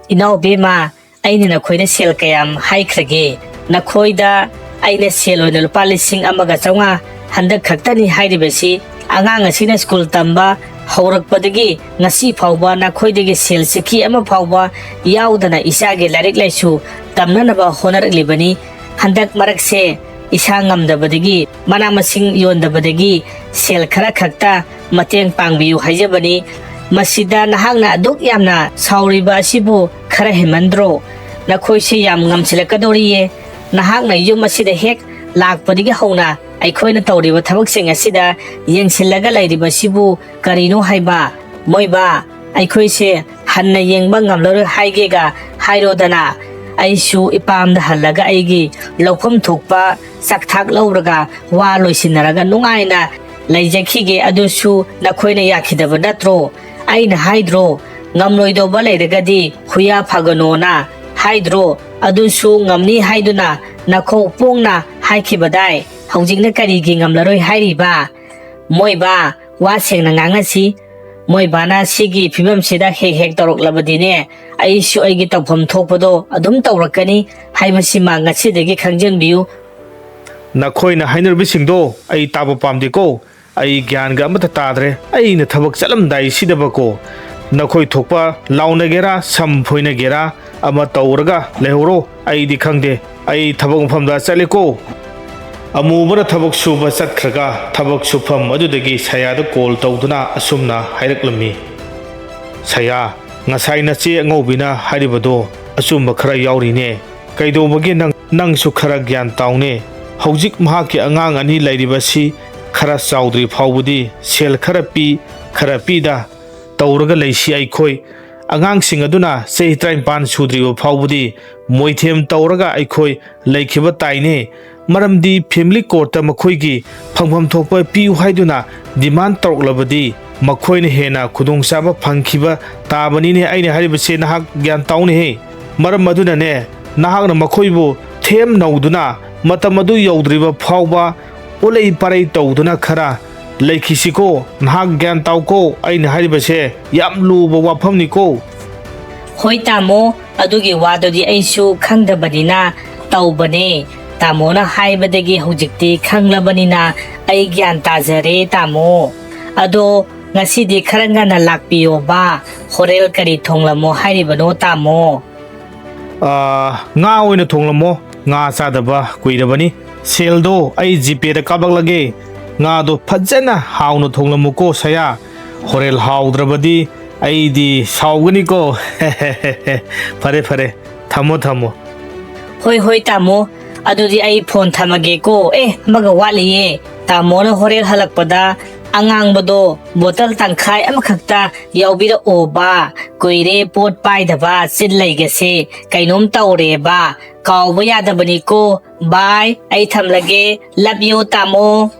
ꯏꯅꯥꯎꯕꯦꯝꯃ, ꯑꯩꯅ ꯅꯈꯣꯏꯗ ꯁꯦꯜ ꯀꯌꯥꯝ ꯍꯥꯏꯈ꯭ꯔꯒꯦ? ꯅꯈꯣꯏꯗ ꯑꯩꯅ ꯁꯦꯜ ꯑꯣꯏꯅ ꯂꯨꯄꯥ ꯂꯤꯁꯤꯡ ꯑꯃꯒ ꯆꯥꯝꯃꯉꯥ ꯍꯟꯗꯛ ꯈꯛꯇꯅꯤ ꯍꯥꯏꯔꯤꯕꯁꯤ꯫ ꯑꯉꯥꯡ ꯑꯁꯤꯅ ꯁ꯭ꯀꯨꯜ ꯇꯝꯕ ꯍꯧꯔꯛꯄꯗꯒꯤ ꯉꯁꯤ ꯐꯥꯎꯕ ꯅꯈꯣꯏꯗꯒꯤ ꯁꯦꯜ ꯆꯤꯊꯤ ꯑꯃ ꯐꯥꯎꯕ ꯌꯥꯎꯗꯅ ꯏꯆꯥꯒꯤ ꯂꯥꯏꯔꯤꯛ ꯂꯥꯏꯁꯨ ꯇꯝꯅꯅꯕ ꯍꯣꯠꯅꯔꯛꯂꯤꯕꯅꯤ꯫ ꯍꯟꯗꯛ ꯃꯔꯛꯁꯦ ꯏꯁꯥ ꯉꯝꯗꯕꯗꯒꯤ, ꯃꯅꯥ ꯃꯁꯤꯡ ꯌꯣꯟꯗꯕꯗꯒꯤ ꯁꯦꯜ ꯈꯔ ꯈꯛꯇ ꯃꯇꯦꯡ ꯄꯥꯡꯕꯤꯌꯨ ꯍꯥꯏꯖꯕꯅꯤ꯫ ꯃꯁꯤꯗ ꯅꯍꯥꯛꯅ ꯑꯗꯨꯛ ꯌꯥꯝꯅ ꯁꯥꯎꯔꯤꯕ ꯑꯁꯤꯕꯨ ꯈꯔ ꯍꯦꯟꯃꯟꯗ꯭ꯔꯣ? ꯅꯈꯣꯏꯁꯦ ꯌꯥꯝ ꯉꯝꯁꯤꯜꯂꯛꯀꯗꯧꯔꯤꯌꯦ꯫ ꯅꯍꯥꯛꯅ ꯌꯨꯝ ꯑꯁꯤꯗ ꯍꯦꯛ ꯂꯥꯛꯄꯗꯒꯤ ꯍꯧꯅ ꯑꯩꯈꯣꯏꯅ ꯇꯧꯔꯤꯕ ꯊꯕꯛꯁꯤꯡ ꯑꯁꯤꯗ ꯌꯦꯡꯁꯤꯜꯂꯒ ꯂꯩꯔꯤꯕꯁꯤꯕꯨ ꯀꯔꯤꯅꯣ ꯍꯥꯏꯕ? ꯃꯣꯏꯕꯥ, ꯑꯩꯈꯣꯏꯁꯦ ꯍꯟꯅ ꯌꯦꯡꯕ ꯉꯝꯂꯔꯣꯏ ꯍꯥꯏꯒꯦꯒ ꯍꯥꯏꯔꯣꯗꯅ꯫ ꯑꯩꯁꯨ ꯏꯄꯥꯝꯗ ꯍꯜꯂꯒ ꯑꯩꯒꯤ ꯂꯧꯐꯝ ꯊꯣꯛꯄ ꯆꯥꯛꯊꯥꯛ ꯂꯧꯔꯒ ꯋꯥ ꯂꯣꯏꯁꯤꯟꯅꯔꯒ ꯅꯨꯡꯉꯥꯏꯅ ꯂꯩꯖꯈꯤꯒꯦ, ꯑꯗꯨꯁꯨ ꯅꯈꯣꯏꯅ ꯌꯥꯈꯤꯗꯕ ꯅꯠꯇ꯭ꯔꯣ? ꯑꯩꯅ ꯍꯥꯏꯗ꯭ꯔꯣ, ꯉꯝꯂꯣꯏꯗꯧꯕ ꯂꯩꯔꯒꯗꯤ ꯍꯨꯌꯥ ꯐꯒꯅꯣꯅ? ꯍꯥꯏꯗ꯭ꯔꯣ? ꯑꯗꯨꯁꯨ ꯉꯝꯅꯤ ꯍꯥꯏꯗꯨꯅ ꯅꯈꯣꯡ ꯄꯣꯡꯅ ꯍꯥꯏꯈꯤꯕꯗꯥꯏ꯫ ꯍꯧꯖꯤꯛꯅ ꯀꯔꯤꯒꯤ ꯉꯝꯂꯔꯣꯏ ꯍꯥꯏꯔꯤꯕ? ꯃꯣꯏꯕꯥ, ꯋꯥ ꯁꯦꯡꯅ ꯉꯥꯡꯅꯁꯤ꯫ ꯃꯣꯏꯕꯥꯅ ꯁꯤꯒꯤ ꯐꯤꯕꯝꯁꯤꯗ ꯍꯦꯛ ꯍꯦꯛ ꯇꯧꯔꯛꯂꯕꯗꯤꯅꯦ, ꯑꯩꯁꯨ ꯑꯩꯒꯤ ꯇꯧꯐꯝ ꯊꯣꯛꯄꯗꯣ ꯑꯗꯨꯝ ꯇꯧꯔꯛꯀꯅꯤ ꯍꯥꯏꯕꯁꯤꯃ ꯉꯁꯤꯗꯒꯤ ꯈꯪꯖꯤꯟꯕꯤꯌꯨ꯫ ꯅꯈꯣꯏꯅ ꯍꯥꯏꯅꯔꯤꯕꯁꯤꯡꯗꯣ ꯑꯩ ꯇꯥꯕ ꯄꯥꯝꯗꯦꯀꯣ꯫ ꯑꯩ ꯒ꯭ꯌꯥꯟꯒ ꯑꯃꯠꯇ ꯇꯥꯗ꯭ꯔꯦ꯫ ꯑꯩꯅ ꯊꯕꯛ ꯆꯠꯂꯝꯗꯥꯏꯁꯤꯗꯕꯀꯣ, ꯅꯈꯣꯏ ꯊꯣꯛꯄ ꯂꯥꯎꯅꯒꯦꯔꯥ, ꯁꯝ ꯐꯣꯏꯅꯒꯦꯔꯥ, ꯑꯃ ꯇꯧꯔꯒ ꯂꯩꯍꯧꯔꯣ꯫ ꯑꯩꯗꯤ ꯈꯪꯗꯦ꯫ ꯑꯩ ꯊꯕꯛ ꯃꯐꯝꯗ ꯆꯠꯂꯦꯀꯣ꯫ ꯑꯃꯨꯕꯅ ꯊꯕꯛ ꯁꯨꯕ ꯆꯠꯈ꯭ꯔꯒ, ꯊꯕꯛ ꯁꯨꯐꯝ ꯑꯗꯨꯗꯒꯤ ꯁꯌꯥꯗ ꯀꯣꯜ ꯇꯧꯗꯨꯅ ꯑꯁꯨꯝꯅ ꯍꯥꯏꯔꯛꯂꯝꯃꯤ, "ꯁꯌꯥ, ꯉꯁꯥꯏ ꯅꯆꯦ ꯑꯉꯧꯕꯤꯅ ꯍꯥꯏꯔꯤꯕꯗꯣ ꯑꯆꯨꯝꯕ ꯈꯔ ꯌꯥꯎꯔꯤꯅꯦ꯫ ꯀꯩꯗꯧꯕꯒꯤ ꯅꯪ, ꯅꯪꯁꯨ ꯈꯔ ꯒ꯭ꯌꯥꯟ ꯇꯥꯎꯅꯦ꯫ ꯍꯧꯖꯤꯛ ꯃꯍꯥꯛꯀꯤ ꯑꯉꯥꯡ ꯑꯅꯤ ꯂꯩꯔꯤꯕꯁꯤ ꯈꯔ ꯆꯥꯎꯗ꯭ꯔꯤ ꯐꯥꯎꯕꯗꯤ ꯁꯦꯜ ꯈꯔ ꯄꯤ, ꯈꯔ ꯄꯤꯗ ꯇꯧꯔꯒ ꯂꯩꯁꯤ ꯑꯩꯈꯣꯏ꯫ ꯑꯉꯥꯡꯁꯤꯡ ꯑꯗꯨꯅ ꯆꯍꯤ ꯇꯔꯥꯅꯤꯄꯥꯟ ꯁꯨꯗ꯭ꯔꯤꯕ ꯐꯥꯎꯕꯗꯤ ꯃꯣꯏꯊꯦꯝ ꯇꯧꯔꯒ ꯑꯩꯈꯣꯏ ꯂꯩꯈꯤꯕ ꯇꯥꯏꯅꯦ꯫ ꯃꯔꯝꯗꯤ ꯐꯦꯃꯤꯂꯤ ꯀꯣꯔꯠꯇ ꯃꯈꯣꯏꯒꯤ ꯐꯪꯐꯝ ꯊꯣꯛꯄ ꯄꯤꯌꯨ ꯍꯥꯏꯗꯨꯅ ꯗꯤꯃꯥꯟ ꯇꯧꯔꯛꯂꯕꯗꯤ ꯃꯈꯣꯏꯅ ꯍꯦꯟꯅ ꯈꯨꯗꯣꯡꯆꯥꯕ ꯐꯪꯈꯤꯕ ꯇꯥꯕꯅꯤꯅꯦ ꯑꯩꯅ ꯍꯥꯏꯔꯤꯕꯁꯦ꯫ ꯅꯍꯥꯛ ꯒ꯭ꯌꯥꯟ ꯇꯥꯎꯅꯦꯍꯦ꯫ ꯃꯔꯝ ꯑꯗꯨꯅꯅꯦ, ꯅꯍꯥꯛꯅ ꯃꯈꯣꯏꯕꯨ ꯊꯦꯝ ꯅꯧꯗꯨꯅ ꯃꯇꯝ ꯑꯗꯨ ꯌꯧꯗ꯭ꯔꯤꯕ ꯐꯥꯎꯕ ꯎꯠꯂꯩ ꯄꯥꯔꯩ ꯇꯧꯗꯨꯅ ꯈꯔ ꯂꯩꯈꯤꯁꯤꯀꯣ꯫ ꯅꯍꯥꯛ ꯒ꯭ꯌꯥꯟ ꯇꯥꯎꯀꯣ, ꯑꯩꯅ ꯍꯥꯏꯔꯤꯕꯁꯦ ꯌꯥꯝ ꯂꯨꯕ ꯋꯥꯐꯝꯅꯤꯀꯣ꯫" "ꯍꯣꯏ ꯇꯥꯃꯣ, ꯑꯗꯨꯒꯤ ꯋꯥꯗꯨꯗꯤ ꯑꯩꯁꯨ ꯈꯪꯗꯕꯅꯤꯅ ꯇꯧꯕꯅꯦ꯫ ꯇꯥꯃꯣꯅ ꯍꯥꯏꯕꯗꯒꯤ ꯍꯧꯖꯤꯛꯇꯤ ꯈꯪꯂꯕꯅꯤꯅ ꯑꯩ ꯒ꯭ꯌꯥꯟ ꯇꯥꯖꯔꯦ ꯇꯥꯃꯣ꯫ ꯑꯗꯣ ꯉꯁꯤꯗꯤ ꯈꯔ ꯉꯟꯅ ꯂꯥꯛꯄꯤꯌꯣꯕ꯫ ꯍꯣꯔꯦꯟ ꯀꯔꯤ ꯊꯣꯡꯂꯝꯃꯣ ꯍꯥꯏꯔꯤꯕꯅꯣ ꯇꯥꯃꯣ?" "ꯑꯥ, ꯉꯥ ꯑꯣꯏꯅ ꯊꯣꯡꯂꯝꯃꯣ꯫ ꯉꯥ ꯆꯥꯗꯕ ꯀꯨꯏꯔꯕꯅꯤ꯫ ꯁꯦꯜꯗꯣ ꯑꯩ ꯖꯤꯄꯦꯗ ꯀꯥꯞꯂꯛꯂꯒꯦ꯫ ꯉꯥꯗꯣ ꯐꯖꯅ ꯍꯥꯎꯅ ꯊꯣꯡꯂꯝꯃꯨꯀꯣ ꯁꯌꯥ꯫ ꯍꯣꯔꯦꯟ ꯍꯥꯎꯗ꯭ꯔꯕꯗꯤ ꯑꯩꯗꯤ ꯁꯥꯎꯒꯅꯤꯀꯣ꯫" "ꯐꯔꯦ, ꯐꯔꯦ꯫ ꯊꯝꯃꯣ, ꯊꯝꯃꯣ꯫" "ꯍꯣꯏ, ꯍꯣꯏ, ꯇꯥꯃꯣ꯫ ꯑꯗꯨꯗꯤ ꯑꯩ ꯐꯣꯟ ꯊꯝꯃꯒꯦꯀꯣ꯫ ꯑꯦ, ꯑꯃꯒ ꯋꯥꯠꯂꯤꯌꯦ꯫ ꯇꯥꯃꯣꯅ ꯍꯣꯔꯦꯟ ꯍꯜꯂꯛꯄꯗ ꯑꯉꯥꯡꯕꯗꯣ ꯕꯣꯇꯜ ꯇꯪꯈꯥꯏ ꯑꯃꯈꯛꯇ ꯌꯥꯎꯕꯤꯔꯛꯑꯣꯕ꯫ ꯀꯨꯏꯔꯦ ꯄꯣꯠ ꯄꯥꯏꯗꯕ, ꯆꯤꯟ ꯂꯩꯒꯁꯦ ꯀꯩꯅꯣꯝ ꯇꯧꯔꯦꯕ꯫ ꯀꯥꯎꯕ ꯌꯥꯗꯕꯅꯤꯀꯣ꯫ ꯕꯥꯏ, ꯑꯩ ꯊꯝꯂꯒꯦ꯫ ꯂꯚ ꯌꯨ, ꯇꯥꯃꯣ꯫"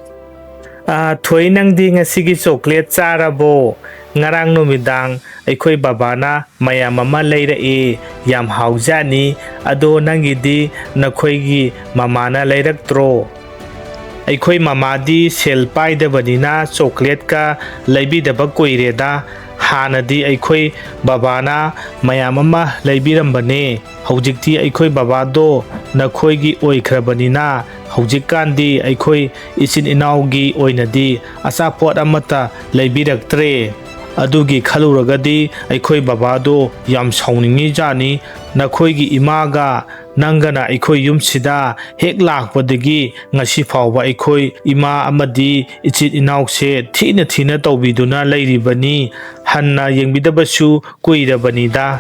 ꯑꯥ, ꯊꯣꯏ, ꯅꯪꯗꯤ ꯉꯁꯤꯒꯤ ꯆꯣꯀ꯭ꯂꯦꯠ ꯆꯥꯔꯕꯣ? ꯉꯔꯥꯡ ꯅꯨꯃꯤꯗꯥꯡ ꯑꯩꯈꯣꯏ ꯕꯕꯥꯅ ꯃꯌꯥꯝ ꯑꯃ ꯂꯩꯔꯛꯏ, ꯌꯥꯝ ꯍꯥꯎꯖꯥꯠꯅꯤ꯫ ꯑꯗꯣ ꯅꯪꯒꯤꯗꯤ ꯅꯈꯣꯏꯒꯤ ꯃꯃꯥꯅ ꯂꯩꯔꯛꯇ꯭ꯔꯣ? ꯑꯩꯈꯣꯏ ꯃꯃꯥꯗꯤ ꯁꯦꯜ ꯄꯥꯏꯗꯕꯅꯤꯅ ꯆꯣꯀ꯭ꯂꯦꯠꯀ ꯂꯩꯕꯤꯗꯕ ꯀꯨꯏꯔꯦꯗ꯫ ꯍꯥꯟꯅꯗꯤ ꯑꯩꯈꯣꯏ ꯕꯕꯥꯅ ꯃꯌꯥꯝ ꯑꯃ ꯂꯩꯕꯤꯔꯝꯕꯅꯦ꯫ ꯍꯧꯖꯤꯛꯇꯤ ꯑꯩꯈꯣꯏ ꯕꯕꯥꯗꯣ ꯅꯈꯣꯏꯒꯤ ꯑꯣꯏꯈ꯭ꯔꯕꯅꯤꯅ ꯍꯧꯖꯤꯛꯀꯥꯟꯗꯤ ꯑꯩꯈꯣꯏ ꯏꯆꯤꯟ ꯏꯅꯥꯎꯒꯤ ꯑꯣꯏꯅꯗꯤ ꯑꯆꯥꯄꯣꯠ ꯑꯃꯠꯇ ꯂꯩꯕꯤꯔꯛꯇ꯭ꯔꯦ꯫ ꯑꯗꯨꯒꯤ ꯈꯜꯂꯨꯔꯒꯗꯤ ꯑꯩꯈꯣꯏ ꯕꯕꯥꯗꯣ ꯌꯥꯝ ꯁꯥꯎꯅꯤꯡꯉꯤꯖꯥꯠꯅꯤ꯫ ꯅꯈꯣꯏꯒꯤ ꯏꯃꯥꯒ ꯅꯪꯒꯅ ꯑꯩꯈꯣꯏ ꯌꯨꯝꯁꯤꯗ ꯍꯦꯛ ꯂꯥꯛꯄꯗꯒꯤ ꯉꯁꯤ ꯐꯥꯎꯕ ꯑꯩꯈꯣꯏ ꯏꯃꯥ ꯑꯃꯗꯤ ꯏꯆꯤꯟ ꯏꯅꯥꯎꯁꯦ ꯊꯤꯅ ꯊꯤꯅ ꯇꯧꯕꯤꯗꯨꯅ ꯂꯩꯔꯤꯕꯅꯤ꯫ ꯍꯟꯅ ꯌꯦꯡꯕꯤꯗꯕꯁꯨ ꯀꯨꯏꯔꯕꯅꯤꯗ꯫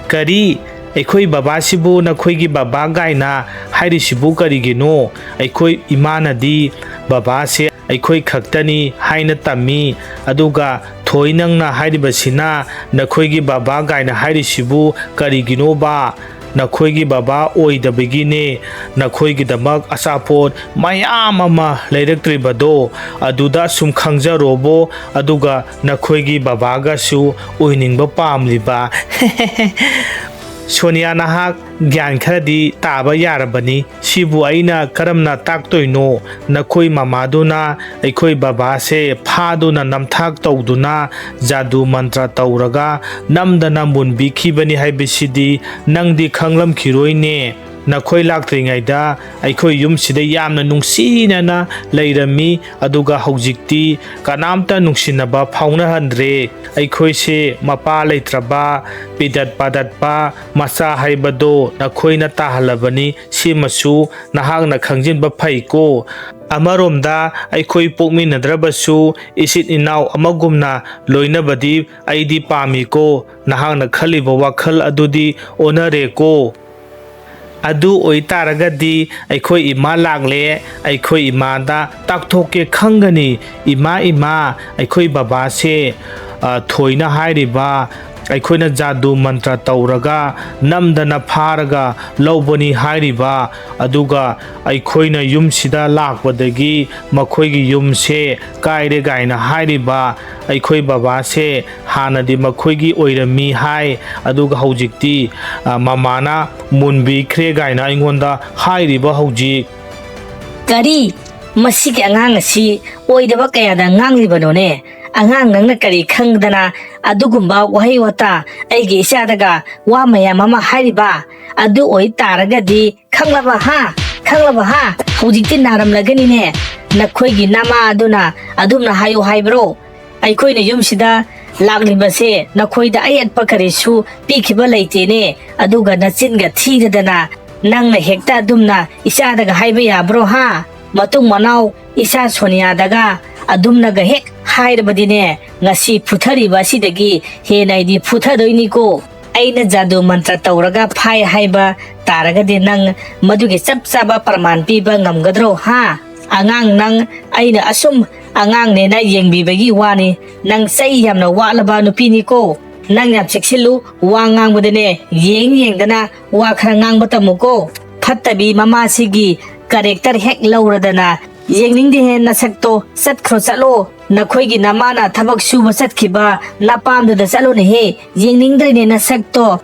ꯀꯔꯤ? ꯑꯩꯈꯣꯏ ꯕꯕꯥꯁꯤꯕꯨ ꯅꯈꯣꯏꯒꯤ ꯕꯕꯥ ꯒꯥꯏꯅ ꯍꯥꯏꯔꯤꯁꯤꯕꯨ ꯀꯔꯤꯒꯤꯅꯣ? ꯑꯩꯈꯣꯏ ꯏꯃꯥꯅꯗꯤ ꯕꯕꯥꯁꯦ ꯑꯩꯈꯣꯏ ꯈꯛꯇꯅꯤ ꯍꯥꯏꯅ ꯇꯝꯃꯤ꯫ ꯑꯗꯨꯒ ꯊꯣꯏ, ꯅꯪꯅ ꯍꯥꯏꯔꯤꯕꯁꯤꯅ ꯅꯈꯣꯏꯒꯤ ꯕꯕꯥ ꯒꯥꯏꯅ ꯍꯥꯏꯔꯤꯁꯤꯕꯨ ꯀꯔꯤꯒꯤꯅꯣꯕ? ꯅꯈꯣꯏꯒꯤ ꯕꯕꯥ ꯑꯣꯏꯗꯕꯒꯤꯅꯦ ꯅꯈꯣꯏꯒꯤꯗꯃꯛ ꯑꯆꯥꯄꯣꯠ ꯃꯌꯥꯝ ꯑꯃ ꯂꯩꯔꯛꯇ꯭ꯔꯤꯕꯗꯣ꯫ ꯑꯗꯨꯗ ꯁꯨꯝ ꯈꯪꯖꯔꯣꯕꯣ, ꯑꯗꯨꯒ ꯅꯈꯣꯏꯒꯤ ꯕꯕꯥꯒꯁꯨ ꯑꯣꯏꯅꯤꯡꯕ ꯄꯥꯝꯂꯤꯕ꯫ ꯁꯣꯅꯤꯌꯥ, ꯅꯍꯥꯛ ꯒ꯭ꯌꯥꯟ ꯈꯔꯗꯤ ꯇꯥꯕ ꯌꯥꯔꯕꯅꯤ꯫ ꯁꯤꯕꯨ ꯑꯩꯅ ꯀꯔꯝꯅ ꯇꯥꯛꯇꯣꯏꯅꯣ? ꯅꯈꯣꯏ ꯃꯃꯥꯗꯨꯅ ꯑꯩꯈꯣꯏ ꯕꯕꯥꯁꯦ ꯐꯥꯗꯨꯅ ꯅꯝꯊꯥꯛ ꯇꯧꯗꯨꯅ ꯖꯥꯗꯨ ꯃꯟꯇ꯭ꯔ ꯇꯧꯔꯒ ꯅꯝꯗꯅ ꯃꯨꯟꯕꯤꯈꯤꯕꯅꯤ ꯍꯥꯏꯕꯁꯤꯗꯤ ꯅꯪꯗꯤ ꯈꯪꯂꯝꯈꯤꯔꯣꯏꯅꯦ꯫ ꯅꯈꯣꯏ ꯂꯥꯛꯇ꯭ꯔꯤꯉꯩꯗ ꯑꯩꯈꯣꯏ ꯌꯨꯝꯁꯤꯗ ꯌꯥꯝꯅ ꯅꯨꯡꯁꯤꯅꯅ ꯂꯩꯔꯝꯃꯤ, ꯑꯗꯨꯒ ꯍꯧꯖꯤꯛꯇꯤ ꯀꯅꯥꯝꯇ ꯅꯨꯡꯁꯤꯅꯕ ꯐꯥꯎꯅꯍꯟꯗ꯭ꯔꯦ꯫ ꯑꯩꯈꯣꯏꯁꯦ ꯃꯄꯥ ꯂꯩꯇ꯭ꯔꯕ, ꯄꯤꯗꯠ ꯄꯥꯗꯠꯄ ꯃꯆꯥ ꯍꯥꯏꯕꯗꯣ ꯅꯈꯣꯏꯅ ꯇꯥꯍꯜꯂꯕꯅꯤ꯫ ꯁꯤꯃꯁꯨ ꯅꯍꯥꯛꯅ ꯈꯪꯖꯤꯟꯕ ꯐꯩꯀꯣ꯫ ꯑꯃꯔꯣꯝꯗ ꯑꯩꯈꯣꯏ ꯄꯣꯛꯃꯤꯟꯅꯗ꯭ꯔꯕꯁꯨ ꯏꯆꯤꯟ ꯏꯅꯥꯎ ꯑꯃꯒꯨꯝꯅ ꯂꯣꯏꯅꯕꯗꯤ ꯑꯩꯗꯤ ꯄꯥꯝꯃꯤꯀꯣ꯫ ꯅꯍꯥꯛꯅ ꯈꯜꯂꯤꯕ ꯋꯥꯈꯜ ꯑꯗꯨꯗꯤ ꯑꯣꯟꯅꯔꯦꯀꯣ꯫ ꯑꯗꯨ ꯑꯣꯏꯇꯥꯔꯒꯗꯤ ꯑꯩꯈꯣꯏ ꯏꯃꯥ ꯂꯥꯛꯂꯦ, ꯑꯩꯈꯣꯏ ꯏꯃꯥꯗ ꯇꯥꯛꯊꯣꯛꯀꯦ ꯈꯪꯒꯅꯤ꯫ ꯏꯃꯥ, ꯏꯃꯥ, ꯑꯩꯈꯣꯏ ꯕꯕꯥꯁꯦ, ꯑ, ꯊꯣꯏꯅ ꯍꯥꯏꯔꯤꯕ ꯑꯩꯈꯣꯏꯅ ꯖꯥꯗꯨ ꯃꯟꯇ꯭ꯔ ꯇꯧꯔꯒ ꯅꯝꯗꯅ ꯐꯥꯔꯒ ꯂꯧꯕꯅꯤ ꯍꯥꯏꯔꯤꯕ, ꯑꯗꯨꯒ ꯑꯩꯈꯣꯏꯅ ꯌꯨꯝꯁꯤꯗ ꯂꯥꯛꯄꯗꯒꯤ ꯃꯈꯣꯏꯒꯤ ꯌꯨꯝꯁꯦ ꯀꯥꯏꯔꯦ ꯀꯥꯏꯅ ꯍꯥꯏꯔꯤꯕ, ꯑꯩꯈꯣꯏ ꯕꯕꯥꯁꯦ ꯍꯥꯟꯅꯗꯤ ꯃꯈꯣꯏꯒꯤ ꯑꯣꯏꯔꯝꯃꯤ ꯍꯥꯏ, ꯑꯗꯨꯒ ꯍꯧꯖꯤꯛꯇꯤ, ꯑ, ꯃꯃꯥꯅ ꯃꯨꯟꯕꯤꯈ꯭ꯔꯦ ꯀꯥꯏꯅ ꯑꯩꯉꯣꯟꯗ ꯍꯥꯏꯔꯤꯕ ꯍꯧꯖꯤꯛ꯫ ꯀꯔꯤ? ꯃꯁꯤꯒꯤ ꯑꯉꯥꯡ ꯑꯁꯤ ꯑꯣꯏꯗꯕ ꯀꯌꯥꯗ ꯉꯥꯡꯂꯤꯕꯅꯣꯅꯦ? ꯑꯉꯥꯡ ꯅꯪꯅ ꯀꯔꯤ ꯈꯪꯗꯅ ꯑꯗꯨꯒꯨꯝꯕ ꯋꯥꯍꯩ ꯋꯥꯇꯥ ꯑꯩꯒꯤ ꯏꯆꯥꯗꯒ ꯋꯥ ꯃꯌꯥꯝ ꯑꯃ ꯍꯥꯏꯔꯤꯕ? ꯑꯗꯨ ꯑꯣꯏ ꯇꯥꯔꯒꯗꯤ ꯈꯪꯂꯕ ꯍꯥ? ꯈꯪꯂꯕ ꯍꯥ? ꯍꯧꯖꯤꯛꯇꯤ ꯅꯥꯔꯝꯂꯒꯅꯤꯅꯦ꯫ ꯅꯈꯣꯏꯒꯤ ꯅꯃꯥ ꯑꯗꯨꯅ ꯑꯗꯨꯝꯅ ꯍꯥꯏꯌꯨ ꯍꯥꯏꯕ꯭ꯔꯣ? ꯑꯩꯈꯣꯏꯅ ꯌꯨꯝꯁꯤꯗ ꯂꯥꯛꯂꯤꯕꯁꯦ ꯅꯈꯣꯏꯗ ꯑꯌꯦꯠꯄ ꯀꯔꯤꯁꯨ ꯄꯤꯈꯤꯕ ꯂꯩꯇꯦꯅꯦ꯫ ꯑꯗꯨꯒ ꯅꯆꯤꯟꯒ ꯊꯤꯗꯗꯅ ꯅꯪꯅ ꯍꯦꯛꯇ ꯑꯗꯨꯝꯅ ꯏꯆꯥꯗꯒ ꯍꯥꯏꯕ ꯌꯥꯕ꯭ꯔꯣ ꯍꯥ? ꯃꯇꯨꯡ ꯃꯅꯥꯎ ꯏꯆꯥ ꯁꯣꯅꯤꯌꯥꯗꯒ ꯑꯗꯨꯝꯅꯒ ꯍꯦꯛ ꯍꯥꯏꯔꯕꯗꯤꯅꯦ, ꯉꯁꯤ ꯐꯨꯊꯔꯤꯕ ꯑꯁꯤꯗꯒꯤ ꯍꯦꯟꯅ ꯑꯩꯗꯤ ꯐꯨꯊꯗꯣꯏꯅꯤꯀꯣ꯫ ꯑꯩꯅ ꯖꯥꯗꯨ ꯃꯟꯇ꯭ꯔ ꯇꯧꯔꯒ ꯐꯥꯏ ꯍꯥꯏꯕ ꯇꯥꯔꯒꯗꯤ ꯅꯪ ꯃꯗꯨꯒꯤ ꯆꯞ ꯆꯥꯕ ꯄ꯭ꯔꯃꯥꯟ ꯄꯤꯕ ꯉꯝꯒꯗ꯭ꯔꯣ ꯍꯥ? ꯑꯉꯥꯡ ꯅꯪ, ꯑꯩꯅ ꯑꯁꯨꯝ ꯑꯉꯥꯡꯅꯦꯅ ꯌꯦꯡꯕꯤꯕꯒꯤ ꯋꯥꯅꯤ꯫ ꯅꯪ ꯆꯩ ꯌꯥꯝꯅ ꯋꯥꯠꯂꯕ ꯅꯨꯄꯤꯅꯤꯀꯣ꯫ ꯅꯪ ꯌꯥꯝ ꯆꯦꯛꯁꯤꯜꯂꯨ, ꯋꯥ ꯉꯥꯡꯕꯗꯅꯦ ꯌꯦꯡ ꯌꯦꯡꯗꯅ ꯋꯥ ꯈꯔ ꯉꯥꯡꯕ ꯇꯝꯃꯨꯀꯣ꯫ ꯐꯠꯇꯕꯤ ꯃꯃꯥꯁꯤꯒꯤ ꯀꯔꯦꯛꯇꯔ ꯍꯦꯛ ꯂꯧꯔꯗꯅ ꯌꯦꯡꯅꯤꯡꯗꯦꯍꯦ ꯅꯁꯛꯇꯣ꯫ ꯆꯠꯈ꯭ꯔꯣ ꯆꯠꯂꯣ, ꯅꯈꯣꯏꯒꯤ ꯅꯃꯥꯅ ꯊꯕꯛ ꯁꯨꯕ ꯆꯠꯈꯤꯕ ꯅꯄꯥꯝꯗꯨꯗ ꯆꯠꯂꯨꯅꯦꯍꯦ, ꯌꯦꯡꯅꯤꯡꯗ꯭ꯔꯦꯅꯦ ꯅꯁꯛꯇꯣ꯫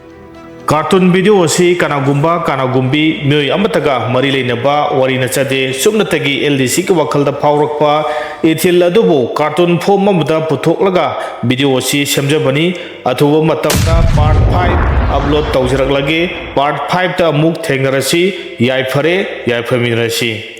ꯀꯥꯔꯇꯨꯟ ꯚꯤꯗꯤꯑꯣ ꯑꯁꯤ ꯀꯅꯥꯒꯨꯝꯕ ꯀꯅꯥꯒꯨꯝꯕꯤ ꯃꯤꯑꯣꯏ ꯑꯃꯠꯇꯒ ꯃꯔꯤ ꯂꯩꯅꯕ ꯋꯥꯔꯤ ꯅꯠꯆꯗꯦ꯫ ꯁꯨꯞꯅꯇꯒꯤ ꯑꯦꯜ ꯗꯤ ꯁꯤꯒꯤ ꯋꯥꯈꯜꯗ ꯐꯥꯎꯔꯛꯄ ꯏꯊꯤꯜ ꯑꯗꯨꯕꯨ ꯀꯥꯔꯇꯨꯟ ꯐꯣꯝ ꯑꯃꯗ ꯄꯨꯊꯣꯛꯂꯒ ꯚꯤꯗꯤꯑꯣ ꯑꯁꯤ ꯁꯦꯝꯖꯕꯅꯤ꯫ ꯑꯊꯨꯕ ꯃꯇꯝꯗ ꯄꯥꯔꯠ ꯐꯥꯏꯚ ꯑꯞꯂꯣꯗ ꯇꯧꯖꯔꯛꯂꯒꯦ꯫ ꯄꯥꯔꯠ ꯐꯥꯏꯚꯇ ꯑꯃꯨꯛ ꯊꯦꯡꯅꯔꯁꯤ꯫ ꯌꯥꯏꯐꯔꯦ, ꯌꯥꯏꯐꯃꯤꯟꯅꯔꯁꯤ꯫